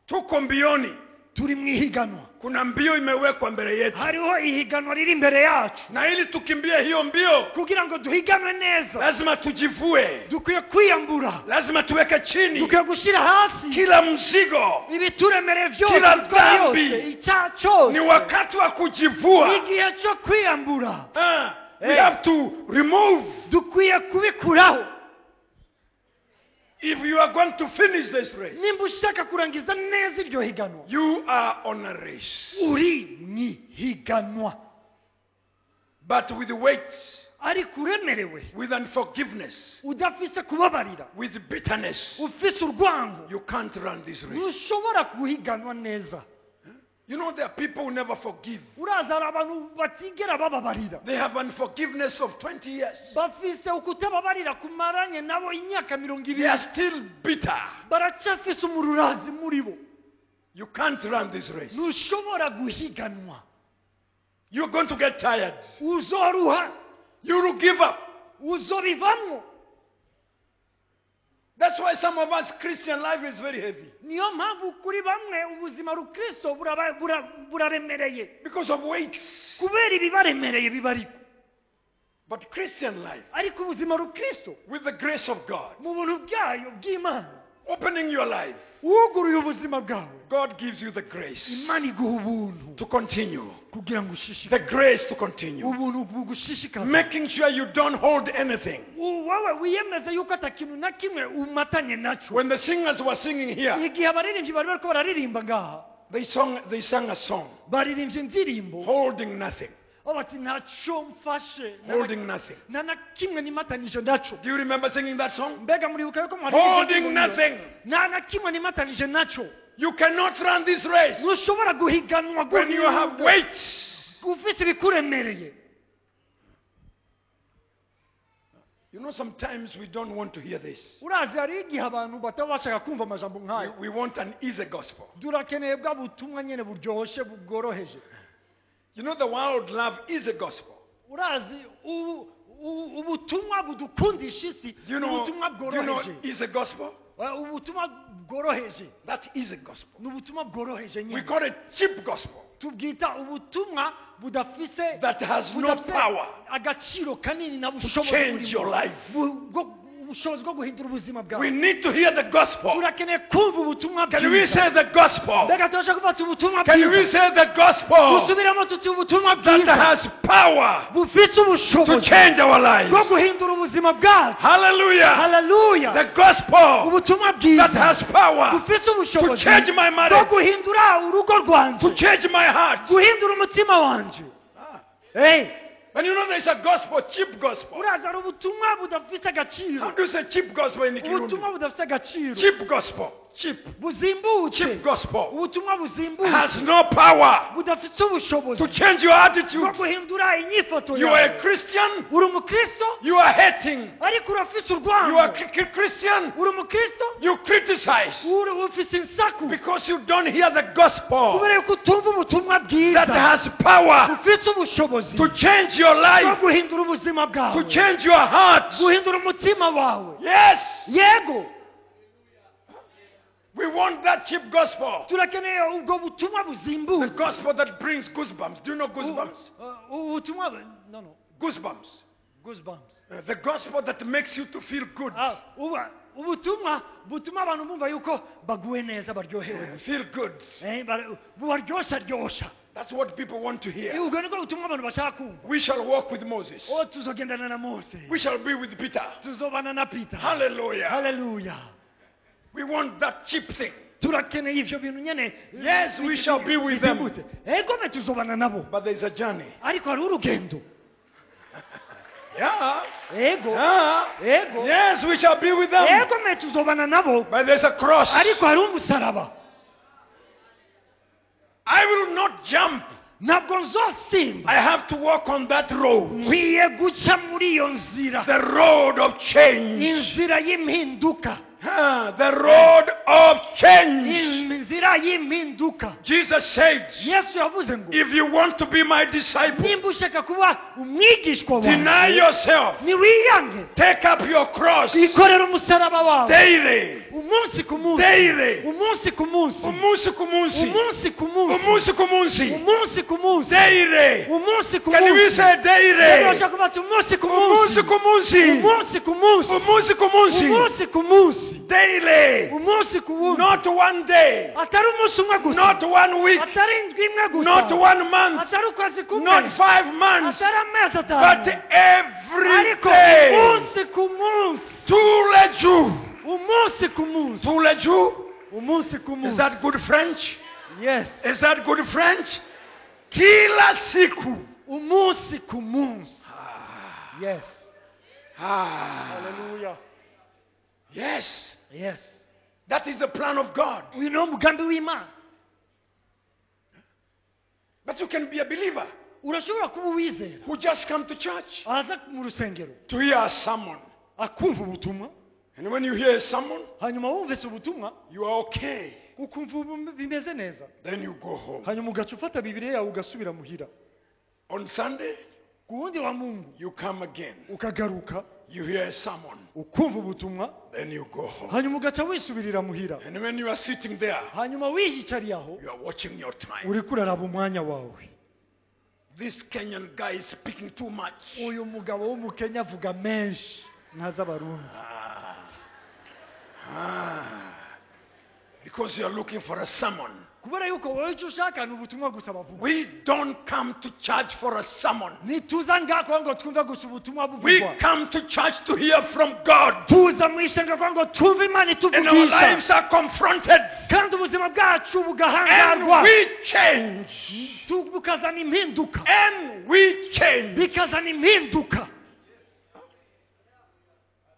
Tuko mbioni. Turi mu ihiganwa. Kuna mbio imewekwa mbele yetu. Hariho ihiganwa riri imbere yacu. Na ili tukimbie hiyo mbio, kugira ngo duhiganwe neza, lazima tujivue. Dukwiye kwiyambura. Lazima tuweke chini dukwiye gushyira hasi kila mzigo, ibituremereye byose, kila ibitwara dhambi. byose, icyaha cyose. Ni wakati wa kujivua. Igihe cyo kwiyambura. We have to remove. Dukwiye kubikuraho. If you are going to finish this race, nimba ushaka kurangiza neza iryo higanwa, you are on a race. Uri mu ihiganwa. But with weight, ariko uremerewe, with unforgiveness, udafise kubabarira, with bitterness, ufise urwango, you can't run this race. Ntushobora guhiganwa neza. You know, there are people who never forgive. Uraza hari abantu batigera bababarira. They have unforgiveness of 20 years. Bafise ukutababarira kumaranye nabo imyaka mirongo They ibiri. are still bitter. Baracyafise umururazi muri bo. You can't run this race. Ntushobora guhiganwa. You're going to get tired. Uzoruha. You will give up. Uzobivamwo. That's why some of us, Christian life is very heavy. Niyo mpamvu kuri bamwe ubuzima rukristo buraremereye. Because of weights. Kubera ibibaremereye bibariko. But Christian life, ariko ubuzima rukristo, with the grace of God, mu buntu bwayo bw'Imana, opening your life, wuguruye ubuzima bwawe, God gives you the grace Imana iguha ubuntu to continue. Kugira ngo ushishikare. The grace to continue. Ubuntu bugushishikaza. Making sure you don't hold anything. Wowe wiyemeze yuko atakintu na kimwe umatanye nacyo. When the singers were singing here, igihe abaririmbyi bari bariko bararirimba ngaha, they sang a song, baririmbye indirimbo, holding nothing. Aho bati ntacyo mfashe, Holding nothing. Nta na kimwe nimatanije nacyo. Do you remember singing that song? Mbega muribuka yuko mwaririmbye Holding indirimbo? nothing. Nta na kimwe nimatanije nacyo. You cannot run this race ntushobora guhiganwa when you have guhiga weights. Ufise ibikuremereye. You know, sometimes we don't want to hear this. Urazi hari igihe abantu bataba bashaka kumva amajambo nk'ayo. We want an easy gospel. Turakeneye bwa butumwa nyine buryoshye bworoheje. You know, the world love easy gospel. Urazi ubutumwa budukundisha isi, Do you know, ubutumwa do you know bworoheje. easy gospel? Ubutumwa bworoheje. That easy gospel. Ni ubutumwa bworoheje We nyine. call it cheap gospel. Tubwita ubutumwa budafise That has no budafise power agaciro kanini na to bushobozi change burimo. your life. Ubushobozi bwo guhindura ubuzima We bwawe. need to hear the gospel. Turakeneye kumva ubutumwa Can we bwiza. say the gospel? Mbega turashaka gufata ubutumwa Can we bwiza? say the gospel Dusubiremo tuti ubutumwa that bwiza has power bufite to ubushobozi change our bwo lives? guhindura ubuzima bwacu. Hallelujah. Haleluya. The gospel ubutumwa that bwiza has power bufite to ubushobozi change my bwo marriage, guhindura urugo rwanjye, to change my heart. Guhindura umutima wanjye. Hey. And you know there's a gospel, cheap gospel. Uraza hari ubutumwa budafise agaciro. How do you say cheap gospel in Kirundi? Ubutumwa budafise agaciro. Cheap gospel. Cheap. Buzimbutse. Cheap gospel ubutumwa buzimbutse has no power budafise ubushobozi to change your bwo attitude. guhindura inyifato You are yawe. a Christian, Uri umukristo, you are hating. ariko urafise You are urwango. Christian, Uri umukristo, you criticize uri ufise insaku because you don't hear the gospel kubera yuko utumva ubutumwa that bwiza has power bufise ubushobozi to change your bwo life, guhindura ubuzima to bwawe, change your heart. guhindura umutima wawe. Yes, yego. We want that cheap gospel. Turakeneye ubwo butumwa The buzimbutse. gospel that brings goosebumps. Do you know goosebumps? Ubutumwa, no. Goosebumps. Goosebumps. The gospel that makes you to feel good. Ah, ubutumwa butuma abantu bumva yuko baguwe neza baryohewe. Feel good. Bubaryoshya. That's what people want to hear. Ubwo nibwo butumwa abantu bashaka kumva. We shall walk with Moses. Oh, tuzogendana na Mose. We shall be with Peter. Tuzobana na Peter. Hallelujah. Haleluya. We want that cheap thing. Turakeneye ivyo bintu nyene. Yes, we shall be with them. Bizimbutse. Ego me tuzobana nabo. But there's a journey. Ariko hari urugendo. Yeah. Ego. Yeah. Ego. Yes, we shall be with them. Ego me tuzobana nabo. But there's a cross. Ariko hari umusaraba. I will not jump. Ntabwo nzosimba. I have to walk on that road. Nkwiye guca muri iyo nzira. The road of change. Inzira y'impinduka. The road of change. Inzira y'impinduka. Jesus said, Yesu yavuze ngo if you want to be my disciple, nimba ushaka kuba umwigishwa deny wawe yourself, niwiyange take up your cross wikorere umusaraba wawe daily. umunsi ku munsi Daily. umunsi ku munsi Umunsi ku munsi. Umunsi ku munsi Umunsi ku munsi. Umunsi ku munsi Daily. Umunsi ku Can we munsi. say daily? Urashaka kuvuga ati umunsi ku munsi Umunsi ku munsi. Umunsi ku munsi Umunsi ku munsi. Umunsi ku munsi Daily. Umunsi ku wundi Not one day. Atari umunsi umwe gusa Not one week. atari indwi imwe gusa Not one month. atari ukwezi kumwe Not 5 months. atari amezi But atanu every ariko day. umunsi ku munsi Tous les jours. Umunsi ku munsi Tous les jours. Umunsi ku Is munsi that good French? Yes. Is that good French? Kila siku. Umunsi ku munsi. Yes. Hallelujah. Yes. Yes. That is the plan of God. Uyu niwo mugambi w'Imana. But you can be a believer Urashobora kuba uwizera who just come to church aza mu rusengero to hear a sermon. Akumva ubutumwa. And when you hear a sermon, hanyuma wumvise ubutumwa you are okay. ukumva ubu bimeze neza. Then you go home. Hanyuma ugaca ufata Bibiliya yawe ugasubira muhira. On Sunday, ku wundi wa Mungu you come again. Ukagaruka You hear a sermon. Ukumva ubutumwa Then you go home. hanyuma ugaca wisubirira muhira. And when you are sitting there, hanyuma wiyicariye aho you are watching your time. uriko uraraba umwanya wawe. This Kenyan guy is speaking too much. Uyu mugabo w'umukenya avuga menshi ntazi abarundi. Because you are looking for a sermon. Kubera yuko wowe icyo ushaka ni ubutumwa gusa bavuga. We don't come to church for a sermon. Ntituza ngaho ngo twumve gusa ubutumwa We buvugwa. come to church to hear from God. Tuza mu ishenga kugira ngo twumve Imana And our ituvugisha. lives are confronted. Kandi ubuzima bwacu And bugahangarwa. we change. Bukazana impinduka. And we change. Bikazana impinduka.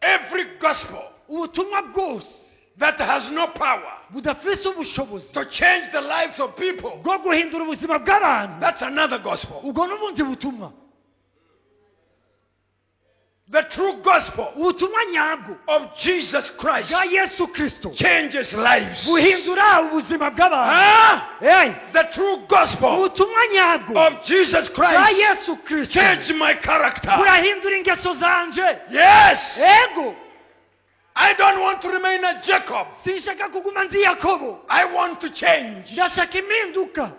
Every gospel ubutumwa bwose that has no power budafise ubushobozi to change the lives of people, bwo guhindura ubuzima bw'abantu, that's another gospel. Ubwo n'ubundi butumwa. The true gospel ubutumwa nyabwo of Jesus Christ bwa Yesu Kristo changes lives. buhindura ubuzima bw'abantu. Huh? Hey, The true gospel ubutumwa nyabwo of Jesus bwa Christ Yesu Kristo changed my character. burahindura ingeso zanje. Yes. Ego. I don't want to remain a Jacob. Sinshaka kuguma ndi Yakobo. I want to change. Ndashaka impinduka.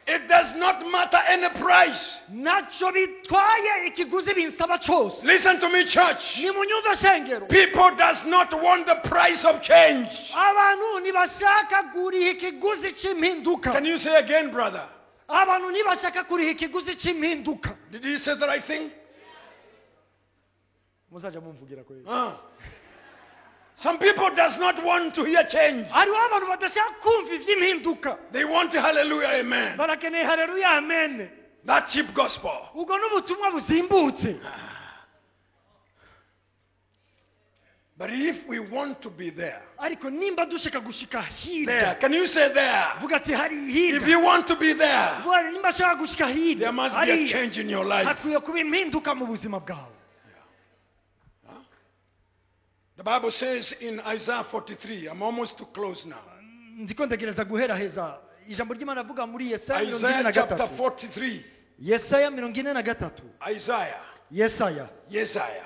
It does not matter any price. Ntacyo bitwaye ikiguzi binsaba cyose. Listen to me, church. Nimunyumve shengero. People does not want the price of change. Abantu ntibashaka kuriha ikiguzi cy'impinduka. Can you say again, brother? Abantu ntibashaka kuriha ikiguzi cy'impinduka. Did he say the right thing? Muzajya mumvugira ko. Some people does not want to hear change. Hariho abantu badashaka kumva iby'impinduka. They want hallelujah, amen. Barakeneye hallelujah, amen. That cheap gospel. Ubwo n'ubutumwa buzimbutse. But if we want to be there, ariko nimba dushaka gushika hirya, there, can you say there? Vuga ati hari If hirya. you want to be there, Vuga nimba ashaka gushika hirya, there must be a hariya. change in your life. Hakwiye kuba impinduka mu buzima bwawe. The Bible says in Isaiah 43, I'm almost to close now. Ndiko ndegereza guheraheza. Ijambo ry'Imana avuga muri Yesaya mirongo ine Isaiah na chapter gatatu. 43. Yesaya 43. Isaiah. Yesaya. Yesaya.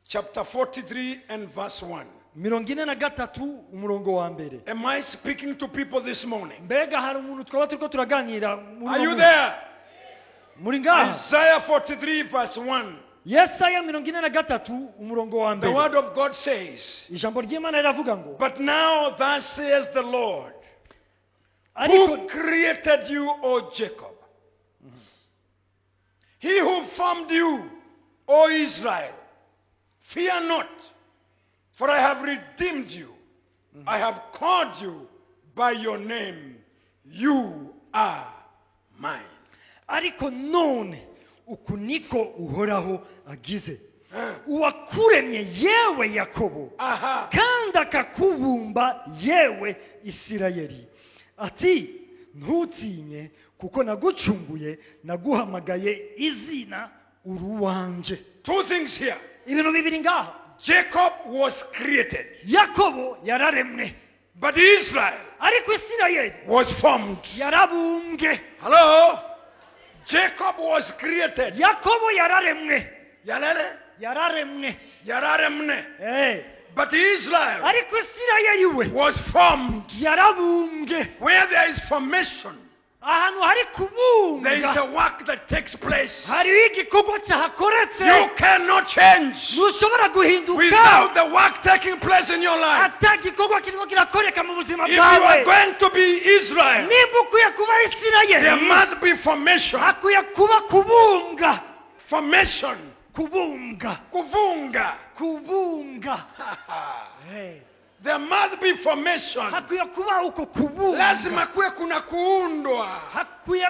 Chapter 43 and verse 1. 43 umurongo wa mbere. Am I speaking to people this morning? Mbega hari umuntu twaba turiko turaganira muri Are uno you munsi? there? Muri ngaha? Isaiah 43 verse 1. Yesaya 43 umurongo wa The mbere. word of God says, Ijambo ry'Imana riravuga ngo, But now thus says the Lord, ariko who created you, O Jacob, he who formed you, O Israel, fear not, for I have redeemed you. I have called you by your name. You are mine. Ariko none uku niko Uhoraho agize, uwakuremye yewe Yakobo, kandi akakubumba yewe Isirayeli, ati ntutinye kuko nagucunguye, naguhamagaye izina uruwanje. Two things here. Ibintu bibiri ngaha. Jacob was created, Yakobo yararemwe, but Israel ariko Isirayeli was formed. yarabumbwe. Hello? Jacob was created. Yakobo yararemwe. Yarare? Yararemwe. Yararemne. Eh. But Israel Ariko Isirayeli we was formed. yarabumbwe. Where there is formation, Ahantu hari there is kubumbwa a work that takes place. hariho igikorwa cyahakoretse. You cannot change Ntushobora guhinduka without the work taking place in your life. ata gikorwa kirimo kirakoreka mu buzima If you are bwawe. going to be Israel, Nimba ukwiye kuba there Isirayeli, must be formation. hakwiye kuba kubumbwa. Formation. Kubumbwa. Kuvunga. Kubumbwa. Eh. There must be formation. Hakwiye kuba uko kubumbwa. Lazima kuwe kuna kuundwa. Hakwiye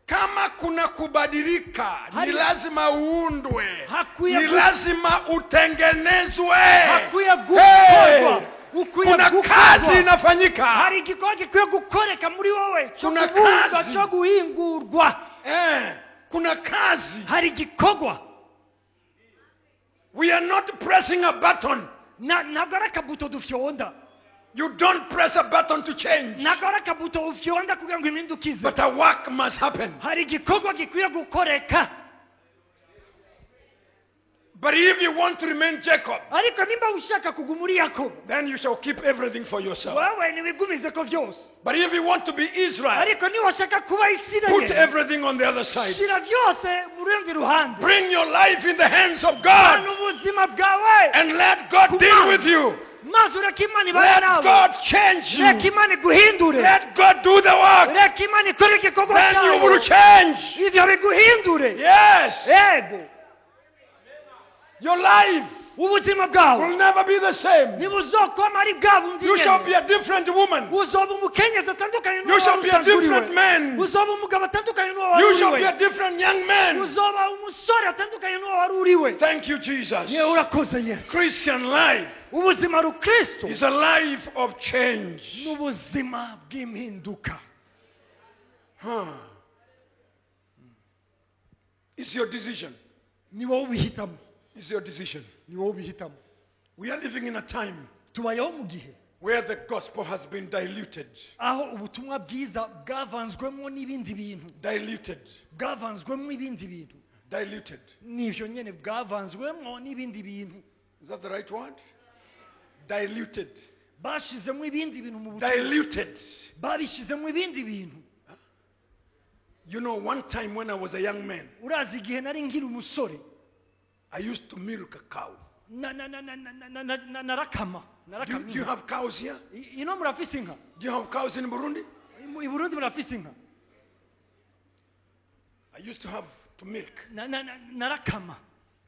Kama kuna kubadilika, ni Hari- lazima uundwe. Hakwiye Ni gu- lazima utengenezwe. hakwiye gukorwa. Hey! Ukwiye Kuna gukorwa. kazi inafanyika. Hari igikorwa gikwiye gukoreka muri wowe cyo Kuna kubumbwa, kazi. cyo guhingurwa. Kuna kazi. Hari igikorwa. We are not pressing a button. Ntabwo ari akabuto dufyonda. You don't press a button to change. Ntabwo ari akabuto ufyonda kugira ngo impindukize. But a work must happen. Hari igikorwa gikwiye gukoreka. But if you want to remain Jacob, Ariko nimba ushaka kuguma uri Yakobo, then you shall keep everything for yourself. wewe niwigumize ko byose. But if you want to be Israel, Ariko niba ushaka kuba put Isirayeli, everything on the other side. shira byose mu rundi ruhande. Bring your life in the hands of Hana God ubuzima bwawe and let God deal with you. maze ureke Imana ibane Let nawe. God change Reka you. Imana iguhindure. Let God do the work. Reka Imana ikore igikorwa Then you will cyayo. change. Ibyo biguhindure. Yes. Yego. Your life Ubuzima bwawe will never be the same. ntibuzokwama ari bwa bundi You shall nyene. be a different woman. Uzoba umukenyezi atandukanye n'uwo You shall wari be a usanzwe uriwe. different man. Uzoba umugabo atandukanye n'uwo wari You shall be uriwe. a different young man. Uzoba umusore atandukanye n'uwo wari uriwe. Thank you, Jesus. Yewe urakoze Yesu. Christian life Ubuzima rukristo is a life of change. n'ubuzima bw'impinduka. Huh. It's your decision. Ni wowe ubihitamo. It's your decision. Ni wowe ubihitamo. We are living in a time Tubayeho mu gihe where the gospel has been diluted. aho ubutumwa bwiza bwavanzwemo n'ibindi bintu. Diluted. Bwavanzwemo ibindi bintu. Diluted. Nivyo nyene bwavanzwemo n'ibindi bintu. Is that the right word? Diluted. Bashizemo ibindi bintu mu butumwa. Diluted. Babishizemo ibindi bintu. You know, one time when I was a young man, Urazi igihe nari nkiri umusore, I used to milk a cow. Narakama. Narakama. Do you have cows here? Ino murafise inka? Do you have cows in Burundi? I Burundi murafise inka? I used to have to milk. Narakama.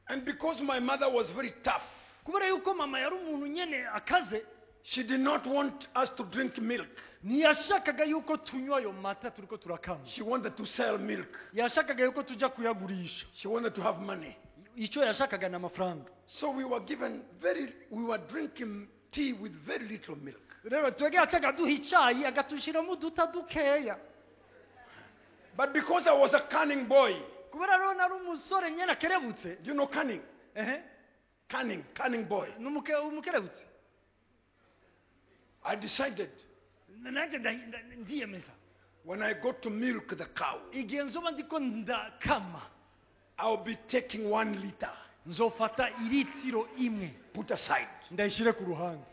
And because my mother was very tough, Kubera yuko mama yari umuntu nyene akaze, she did not want us to drink milk. ntiyashakaga yuko tunywa ayo mata turiko turakama. She wanted to sell milk. Yashakaga yuko tujya kuyagurisha. She wanted to have money. Icyo yashakaga ni amafaranga. So we were given we were drinking tea with very little milk. Rero twebwe yacaga duha icyayi agatushyiramo uduta dukeya. But because I was a cunning boy, Kubera rero nari umusore nyene akerebutse. do you know cunning? Ehe. Cunning, cunning boy. Ni umukerebutse. I decided Nanjye ndiyemeza. when I go to milk the cow, Igihe nzoba ndiko ndakama, I'll be taking 1 liter, nzofata iritiro imwe put aside. ndayishyire ku ruhande.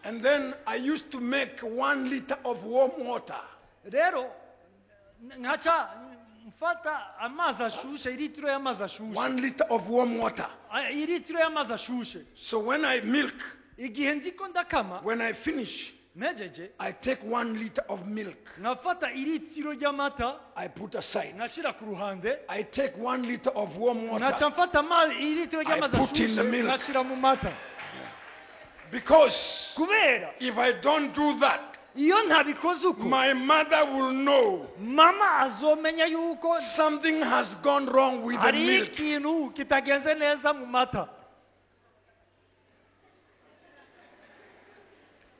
And then I used to make 1 liter of warm water. Rero nkaca mfata amazi ashushe, iritiro y'amazi ashushe. 1 liter of warm water. Iritiro y'amazi ashushe. So when I milk, Igihe ndiko ndakama, when I finish, mpejeje, I take 1 liter of milk. nkafata iritiro ry'amata, I put aside. nkashyira ku ruhande. I take 1 liter of warm Nkaca water. mfata iritiro ry'amazi I put in the ashushe, milk. nkashyira mu mata. Because Kubera if I don't do that, iyo ntabikoze uko, my mother will know mama azomenya yuko something has gone wrong with the hari milk. ikintu kitagenze neza mu mata.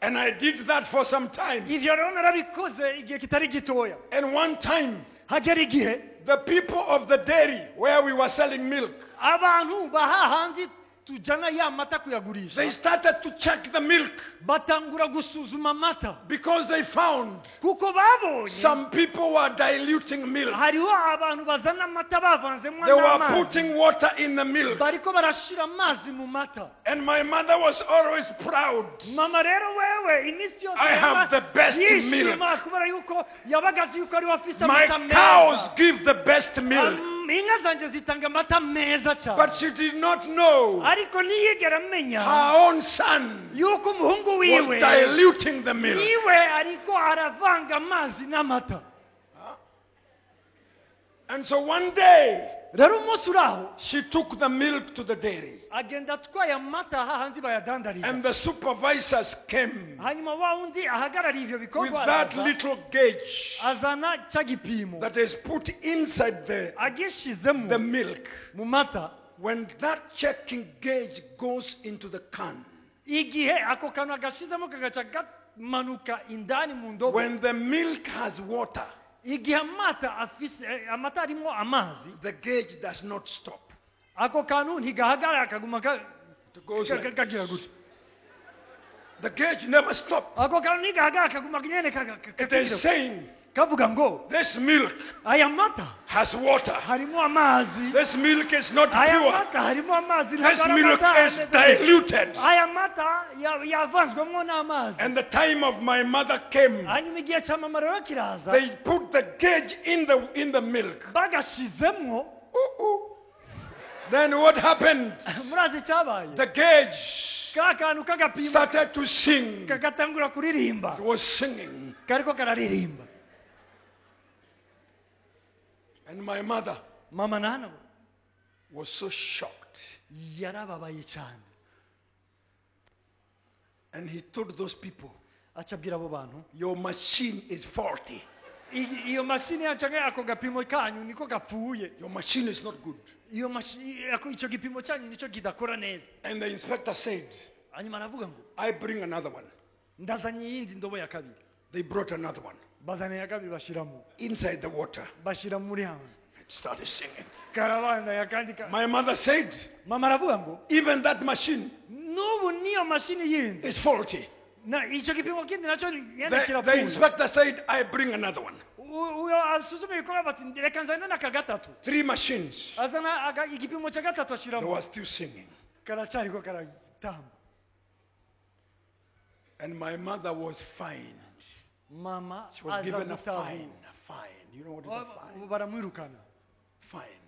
And I did that for some time. Ivyo rero narabikoze igihe kitari gitoya. And one time, Hagera igihe the people of the dairy where we were selling milk, abantu bahahandi tujana ya mata kuyagurisha, they started to check the milk batangura gusuzuma amata, because they found kuko babonye some people were diluting milk. Hariho abantu bazana amata bavanzemo They were n'amazi, putting water in the milk. Bariko barashira amazi mu mata. And my mother was always proud. Mama rero wewe iminsi yose I have the best yishima milk. Kubera yuko yabaga azi yuko ariwe afise My amata cows meza. Give the best milk. Inka zanjye zitanga amata meza cyane. But she did not know Ariko ntiyigera amenya her own son yuko umuhungu was wiwe diluting the milk. niwe ariko aravanga amazi n'amata. And so one day, Rero umunsi uri aho, she took the milk to the dairy. Agenda atwaye amata hahandi bayadandariza. And the supervisors came Hanyuma wa wundi ahagarariye ibyo with bikorwa that araza, little gauge azana cya gipimo that is put inside the agishizemo milk. Mu mata. When that checking gauge goes into the can, Igihe ako kantu agashizemo kagaca kamanuka indani mu ndobo, when the milk has water, igihe amata afise amata arimo amazi, the gauge does not stop. Ako kantu ntigahagarara kaguma It goes like kagira gutya. The gauge never stops. Ako kantu ntigahagarara kaguma nyene It is saying, kavuga ngo this milk aya mata has water. Harimo amazi. This milk is not Aya pure. mata harimo amazi. This Ntabwo ari milk amata is ameze neza. diluted. Aya mata yavanzwemo n'amazi. And the time of my mother came. Hanyuma igihe cya mama rero kiraza. They put the gauge in the milk. Bagashizemwo. Ooh, ooh. Then what happened? Murazi icyabaye? The gauge Ka kantu k'agapimo started to sing. kagatangura kuririmba. It was singing. Kariko kararirimba. And my mother Mama nana was so shocked. Yarababaye cyane. And he told those people, aca abwira abo bantu, your machine is faulty. Iyo mashini yacu canke ako gapimo kanyu niko gapfuye. Your machine is not good. Iyo icyo gipimo cyanyu nicyo kidakora neza. And the inspector said, Hanyuma aravuga ngo, I bring another one. Ndazanye iyindi ndobo ya kabiri. They brought another one. Bazana iya kabiri bashiramo. Inside the water. Bashira muri hamwe. It started singing. Karabanda ya kandi ka My mother said, Mama aravuga ngo, even that machine n'ubu niyo mashini yindi is faulty. Na icyo gipimo kindi nacyo nyene The kirapfuye. inspector said, I bring another one. Uyo asuzuma ibikorwa bati reka nzane n'aka gatatu. 3 machines. Azana igipimo cya gatatu They ashiramo. were still singing. Karacyariko karatamba. And my mother was fined. Mama She was aza given a gutahura. fine. A fine. You know what is a fine? Baramwirukana. Fine.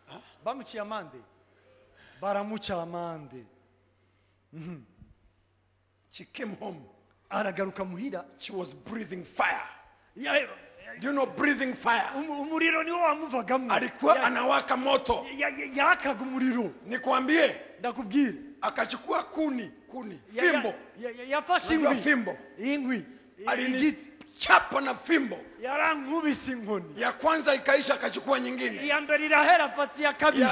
Huh? Bamuciye amande, baramuca amande. She came home. Aragaruka muhira. She was breathing fire. Do you know breathing fire? Umuriro niwo wamuvagamo. Alikuwa anawaka moto. Yakaga umuriro. Nikwambie, Ndakubwira, akachukua kuni, kuni, fimbo. Yafashe Unajua inkwi, fimbo. inkwi, igiti. Alinichapa na fimbo. Yarankubise inkoni. Ya kwanza ikaisha, akachukua nyingine. Iya mbere irahera, afata iya kabiri.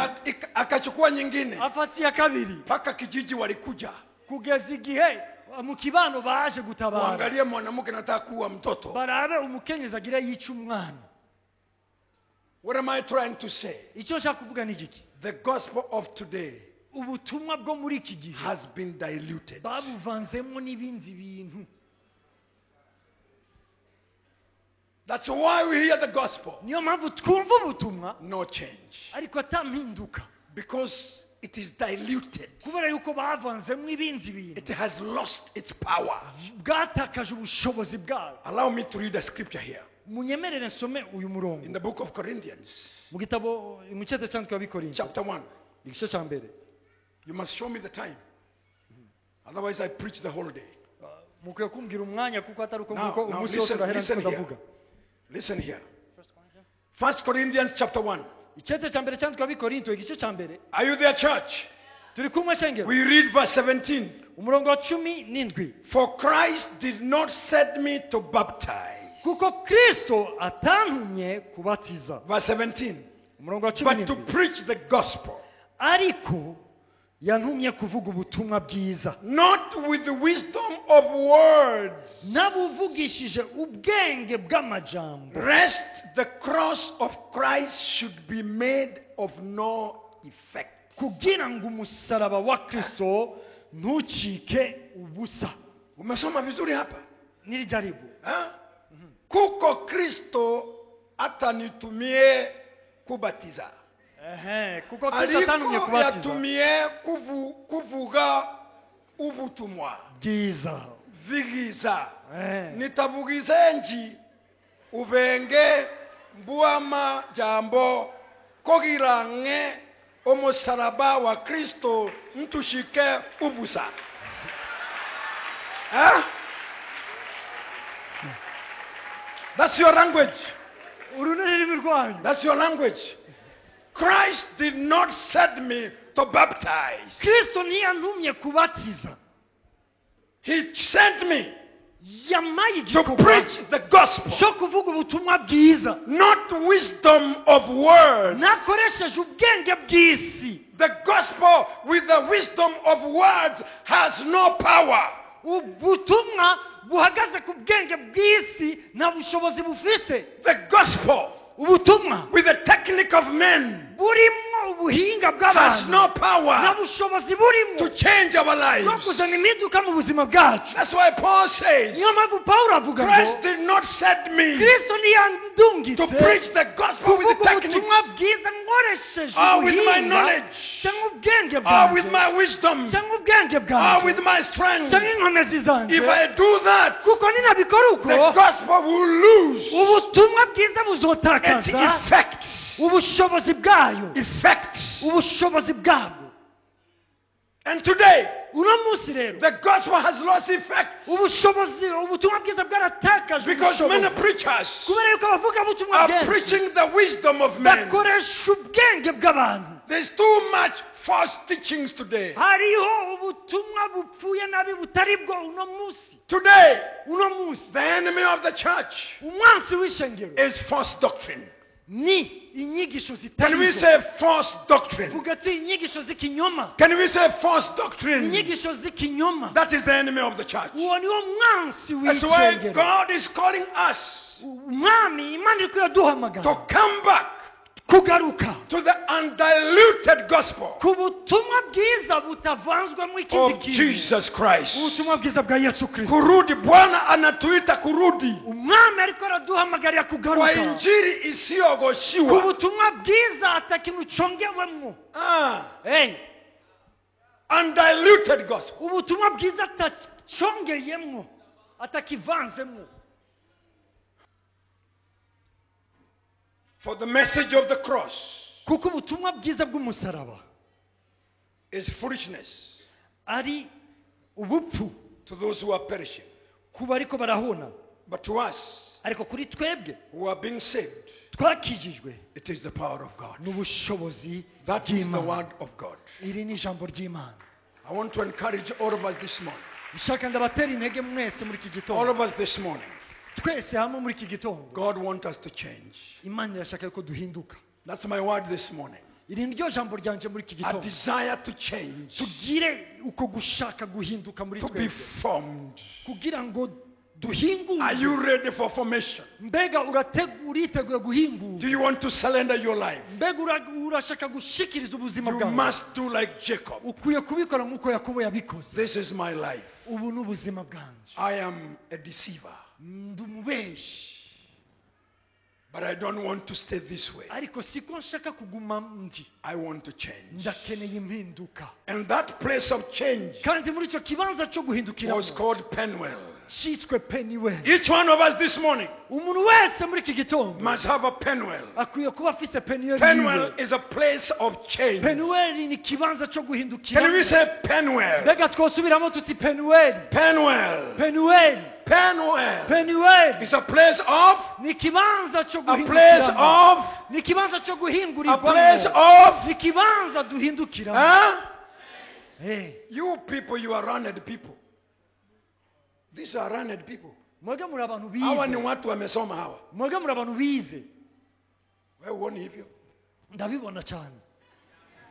Akachukua nyingine. Afata iya kabiri. Mpaka kijiji walikuja. Kugeza igihe mu kibano baje gutabara. Kuangalia mwanamke anataka kuua mtoto. Barabe umukenyezi agira yica umwana. What am I trying to say? Icyo nshaka kuvuga ni igiki? The gospel of today Ubutumwa bwo muri iki gihe has been diluted. Babuvanzemo n'ibindi bintu. That's why we hear the gospel. Niyo mpamvu twumva ubutumwa, No change. ariko atampinduka. Because it is diluted. Kubera yuko bavanzemo ibindi bintu. It has lost its power. Bwatakaje ubushobozi bwayo. Allow me to read a scripture here. Munyemerere nsome uyu murongo. In the book of Corinthians, Mu gitabo mu cyete cyanditswe abikorinto, chapter 1. Igice cya mbere. You must show me the time. Otherwise, I preach the whole day. Mukwiye kumbwira umwanya kuko atari uko Now, nguko now, umunsi wose listen, urahera listen ndiko here. ndavuga. Listen here. 1 Corinthians chapter 1. Icyete cya mbere cyanditswe abikorinto igice cya mbere. Are you there, church? Turi kumwe shengero? We read verse 17. Umurongo wa 17. For Christ did not send me to baptize. Kuko Kristo atantumye kubatiza. Verse 17. Umurongo wa cumi But to n'indwi. Preach the gospel. Ariko yantumye kuvuga ubutumwa bwiza. Not with the wisdom of words. Nabuvugishije ubwenge bw'amajambo. Lest the cross of Christ should be made of no effect. Kugira ngo umusaraba wa Kristo ntucike ubusa. Umesoma vizuri hapa? Nilijaribu. Ha? Kuko Kristo atanitumie kubatiza. Kuko Kristo atantumye Ariko kubatiza. Yatumie kuvuga ubutumwa bwiza. Vigiza. Nitavugizenji ubenge mbuama jambo kogirange omusaraba wa Kristo ntushike ubusa. That's your language. Uru ni ururimi rwanyu. That's your language. Christ did not send me to baptize. Kristo ntiyantumye kubatiza. He sent me Yamaye to igikorwa preach the gospel. cyo kuvuga ubutumwa bwiza. Not wisdom of words. Nakoresheje ubwenge bw'isi. The gospel with the wisdom of words has no power. Ubutumwa buhagaze ku bwenge bw'isi nta bushobozi bufise. The gospel Ubutumwa with the technique of men burimo ubuhinga has bw'abantu no nta power bushobozi burimo to change our bwo lives. kuzana impinduka mu buzima bwacu. That's why Paul says, Niyo mpamvu Pawulo avuga ngo Christ did not send me Kristo to ntiyandungitse preach the gospel with the kuvuga techniques ubutumwa bwiza nkoresheje or with my ubuhinga knowledge cyangwa ubwenge or with bwanjye my wisdom cyangwa ubwenge or bwanjye with my strength. cyangwa inkomezi zanjye. If I do that, Kuko ninabikora uko the gospel will lose ubutumwa bwiza its buzotakaza effect. Ubushobozi bwayo. Effect. Ubushobozi bwabwo. And today, Uno munsi rero the gospel has lost effect ubushobozi ubutumwa bwiza bwaratakaje because many ubushobozi preachers kubera yuko abavugabutumwa are benshi preaching the wisdom of men. bakoresha ubwenge bw'abantu. There's too much false teachings today. Hariho ubutumwa bupfuye nabi butari bwo uno munsi. Today, Uno munsi the enemy of the church umwansi w'ishengero is false doctrine. Ni inyigisho zitari Can we zo. say false doctrine? Vuga ati inyigisho z'ikinyoma. Can we say false doctrine? Inyigisho z'ikinyoma. That is the enemy of the church. Uwo niwo mwansi That's why w'ishengero. God is calling us Umwami Imana iriko iraduhamagara to come back kugaruka to the undiluted gospel ku butumwa bwiza butavanzwemo ikindi of kintu. Jesus Christ. Ubutumwa bwiza bwa Yesu Kristo. Kurudi, Bwana anatuita kurudi Umwami ariko araduhamagarira kwa kugaruka injili ku isiyogoshiwa. butumwa bwiza atakintu congewemwo. Hey, Undiluted gospel. ubutumwa bwiza atacongeyemwo atakivanzemwo. For the message of the cross Kuko ubutumwa bwiza bw'umusaraba is foolishness ari ubupfu to those who are perishing. kuba ariko barahona. But to us Ariko kuri twebwe who are being saved, twakijijwe it is the power of God. n'ubushobozi That is the bw'Imana. word of God. Iri ni ijambo ry'Imana. I want to encourage all of us this morning. Nshaka ndabatera intege mwese muri iki All gitondo. of us this morning. Twese hamwe muri iki gitondo. God wants us to change. Imana irashaka ko duhinduka. That's my word this morning. Iri ni ryo jambo ryanje muri iki A gitondo. desire to change, Tugire uko gushaka guhinduka muri to be twebwe formed. kugira ngo Are you duhingurwe. ready for formation? Mbega uriteguye guhingurwa? Do you want to surrender your life? Mbega urashaka gushikiriza ubuzima You bwawe? must do like Jacob. Ukwiye kubikora nk'uko Yakobo yabikoze. This is my life. Ubu ni ubuzima bwanje. I am a deceiver. Ndi umubeshi. But I don't want to stay this way. Ariko siko nshaka kuguma ndi. I want to change. Ndakeneye impinduka. And that place of change Kandi muri icyo kibanza cyo was guhindukiramo called Penuel. cyiswe Penuel. Each one of us this morning Umuntu wese muri iki gitondo must have a Penuel. akwiye kuba afise Penuel Penuel yiwe. is a place of change. Penuel ni ikibanza cyo Can we guhindukiramo. say Penuel? Mbega twosubiramo tuti Penuel. Penuel. Penuel. Penuel. Penuel It's a place of, ni ikibanza cyo a place guhindukiramo. of, Ni ikibanza cyo a place guhingurirwamo. of. Ni ikibanza duhindukiramo. Huh? Eh, You people, you are learned people. These are learned people. Mwebwe muri abantu Hawa ni bize. watu wamesoma hawa. Mwebwe muri abantu bize. Wewe huoni hivyo? Ndabibona cyane.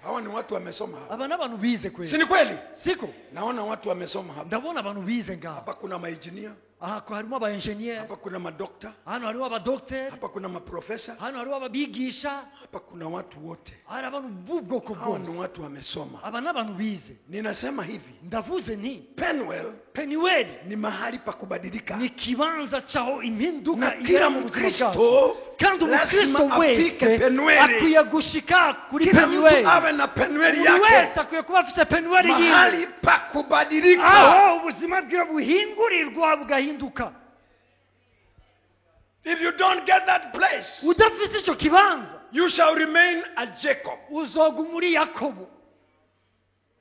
Hawa ni watu wamesoma hawa. Aba n'abantu bize Si kweli. ni kweli? Siko? Naona watu wamesoma hapa. Ndabona abantu bize ngaha. Hapa kuna maengineer, Aha ko harimo aba engineer, Hapa kuna madokta. Hano hariho abadokiteri, Hapa kuna maprofesa. Hano hariho ababigisha, Hapa kuna watu wote. Hari abantu b'ubwoko Hawa ni bwose. watu wamesoma. Aba ni abantu bize. Ninasema hivi, Ndavuze nti Penuel Peniweli ni mahali pa kubadilika. Ni ikibanza cyaho impinduka Na ibera kila mu buzima Mkristo bwacu, kandi lazima umukristo afike wese Penueli. Akwiye gushika kuri Kila mtu Peniweli. awe na Penueli Buri yake, wese akwiye kuba afise Peniweli yiwe, mahali pa kubadilika. Aho ubuzima bwiwe buhingurirwa bugahinduka. If you don't get that place, Udafise icyo kibanza, you shall remain a Jacob. Uzoguma uri Yakobo.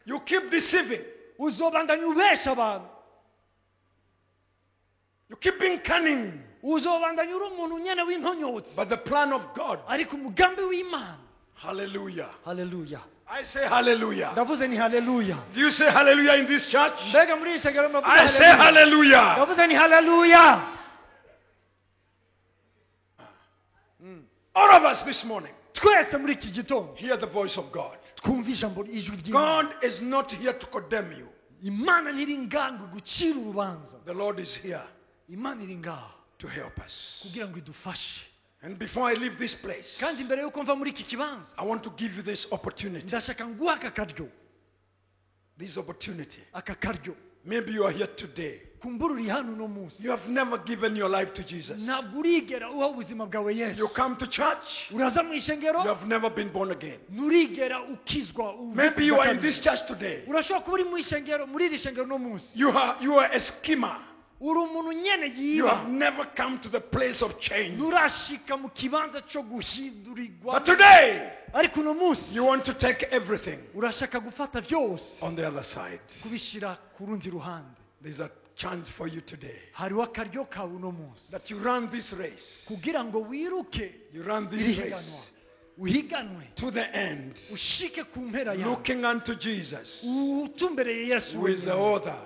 You keep deceiving. Uzobandanya ubesha abantu. You keep being cunning. Uzobandanya uri umuntu nyene w'inkonyotsi. But the plan of God, Ariko umugambi w'Imana, hallelujah. Haleluya. I say hallelujah. Ndavuze ni haleluya. Do you say hallelujah in this church? Mbega muri iri shengero muravuga I say haleluya? Hallelujah. Ndavuze ni haleluya. All of us this morning, Twese muri iki gitondo, hear the voice of God. Twumve ijambo ijwi ry'Imana. God is not here to condemn you. Imana ntiri ngango gucira urubanza. The Lord is here Imana iri ngaha to help us. Kugira ngo idufashe. And before I leave this place, Kandi mbere yuko mva muri iki kibanza, I want to give you this opportunity. Ndashaka nguha aka karyo. This opportunity. Aka karyo. Maybe you are here today. Kumbura uri hano uno munsi, You have never given your life to Jesus. Ntabwo urigera uha ubuzima bwawe Yesu. You come to church, Uraza mu ishengero, you have never been born again. Nturigera ukizwa uvuka Maybe you are in kabiri. this church today. Urashobora kuba uri mu ishengero muri iri shengero uno munsi. You are a schemer. Uri umuntu nyene You yiba. Have never come to the place of change. Nturashika mu kibanza cyo guhindurirwa. But today, Ariko uno munsi, you want to take everything urashaka gufata byose on the other side. Kubishyira ku rundi ruhande. There's a chance for you today Hariho akaryo kawe uno munsi that you run this race. Kugira ngo wiruke You run iri this race higanwa, uhiganwe to the end, ushike ku mpera yawe, looking unto Jesus, utumbereye Yesu who is the wenyine. Author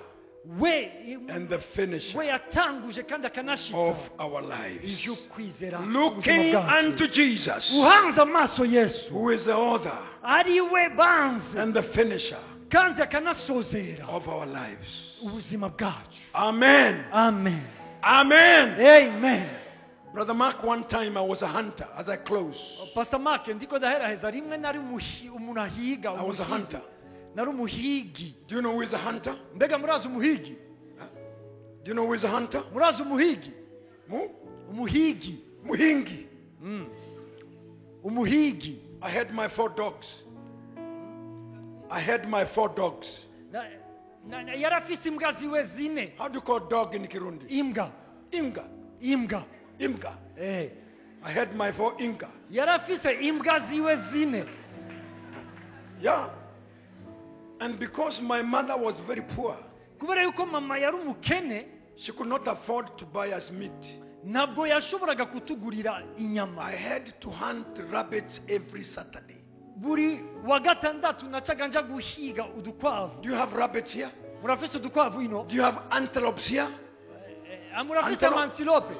We and the finisher we yatanguje kandi akanashitsa of our lives. Ivy'ukwizera Looking ubuzima bwacu. Unto Jesus, Uhanze amaso Yesu, who is the author ari we banze and the finisher kandi akanasozera of our lives. Ubuzima bwacu. Amen. Amen. Amen. Amen. Brother Mark, one time I was a hunter as I close. Pastor Mark, ndiko ndaheraheza, rimwe nari umuntu ahiga, I was a umuhizi. Hunter. Nari umuhigi. Do you know who is a hunter? Mbega murazi umuhigi? Do you know who is a hunter? Murazi umuhigi? Mu? Umuhigi. Muhingi. Umuhigi. I had my four dogs. I had my four dogs. Yari afise imbwa ziwe zine. How do you call dog in Kirundi? Imbwa. Inga. Imbwa. Imga. Eh. I had my four Inga. Yari afise imbwa ziwe zine. Yeah. And because my mother was very poor, Kubera yuko mama yari umukene, she could not afford to buy us meat. Ntabwo yashoboraga kutugurira inyama. I had to hunt rabbits every Saturday. Buri wa gatandatu nacaga nja guhiga udukwavu. Do you have rabbits here? Murafise udukwavu ino? Do you have antelopes here? Eh, murafise Antelope. Amantilope?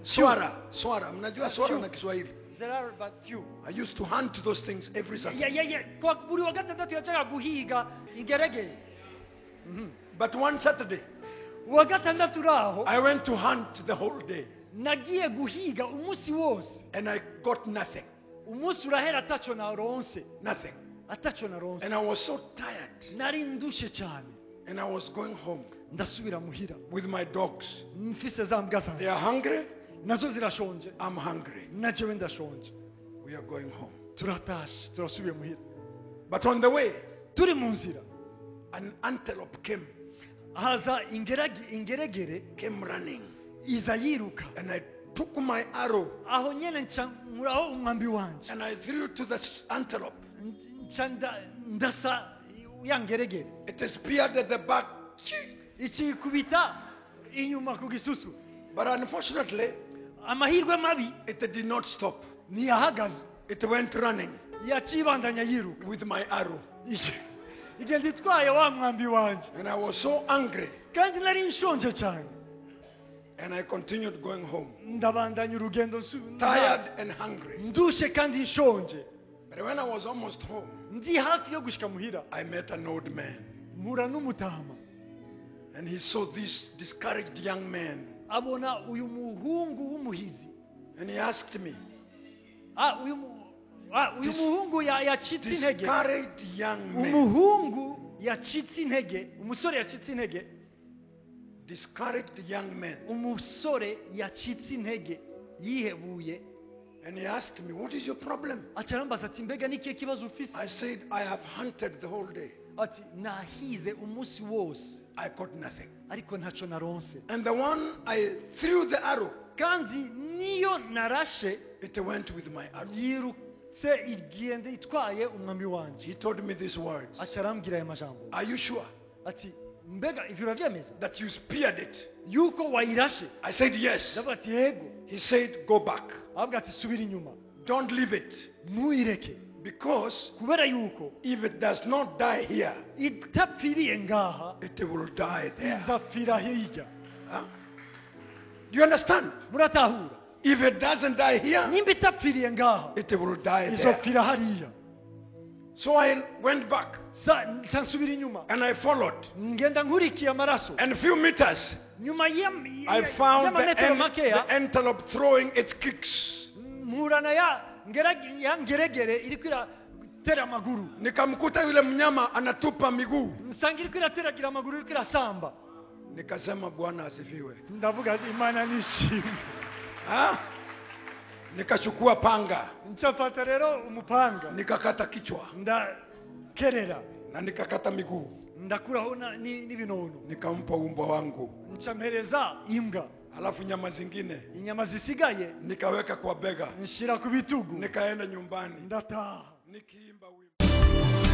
Swara. Swara. Mnajua swara Few. na Kiswahili. There are but few. I used to hunt those things every Saturday. Ya, buri wa gatandatu yacaga guhiga ingeregere. But one Saturday, Uwa gatandatu uraho, I went to hunt the whole day nagiye guhiga umunsi wose. And I got nothing. Umunsi urahera ataco naronse. Nothing. Ataco naronse. And I was so tired. Nari ndushe cyane. And I was going home Ndasubira muhira with my dogs. Mfise za mbwa They zanjye. are hungry. Nazo zirashonje. I'm hungry. Na jewe ndashonje. We are going home. Turatashe turasubiye muhira. But on the way, Turi mu nzira, an antelope came, haza ingeregere came running. Iza yiruka. And I took my arrow Aho nyene nca nkuraho umwambi wanje, and I threw to the antelope. Nca ndasa ya ngeregere. It speared at the back. Ikikubita inyuma ku gisusu. But unfortunately, Amahirwe mabi, it did not stop. Ntiyahagaze. It went running Yacibandanya yiruka with my arrow. Igenda itwaye wa mwambi wanje. And I was so angry. Kandi nari nshonje cyane. And I continued going home, Ndabandanya urugendo tired and hungry. Ndushe kandi nshonje. But when I was almost home, Ndi hafi yo gushika muhira, I met an old man. mpura n'umutama. And he saw this discouraged young man. Abona uyu muhungu w'umuhizi. And he asked me, Ah, uyu muhungu yacitse intege. Discouraged young man. Umuhungu yacitse intege, umusore yacitse intege. Discouraged young man. Umusore yacitse intege, yihebuye. And he asked me, "What is your problem?" Aca arambaza ati mbega ni ikihe kibazo ufise? I said, "I have hunted the whole day. Ati nahize umunsi wose. I caught nothing. Ariko ntaco naronse. And the one I threw the arrow, kandi niyo narashe, it went with my arrow." yirutse igenda itwaye umwambi wanje. He told me these words. Aca arambwira aya majambo. "Are you sure Ati mbega ivyo uravyemeza that you speared it?" yuko wayirashe? I said, "Yes." Ndavuga ati yego. He said, "Go back. Avuga ati subira inyuma. Don't leave it. Ntuyireke. Because kubera yuko if it does not die here, itapfiriye ngaha, it will die there." izapfira hirya. Huh? Do you understand? Muratahura? If it doesn't die here, nimba itapfiriye ngaha, it will die there. Izopfira hariya. So I went back Nca nsubira inyuma. And I followed. Ngenda nkurikiye amaraso. And a few meters, nyuma I found y'amametero makeya, the antelope throwing its kicks. Mpura na ya ngeregere iriko iratera amaguru. Nikamkuta yule mnyama anatupa miguu. Nsanga iriko irateragira amaguru, iriko irasamba. Nikasema, "Bwana asifiwe." Ndavuga ati Imana nishimwe. Ha? Nikachukua panga, nca mfata rero umupanga, nikakata kichwa ndakerera, na nikakata miguu, ndakuraho n'ibinono, nikampa umbwa wangu. Nca mpereza imbwa. Alafu nyama zingine inyama zisigaye nikaweka kwa bega, nshira ku bitugu, nikaenda nyumbani ndataha nikiimba wimbo.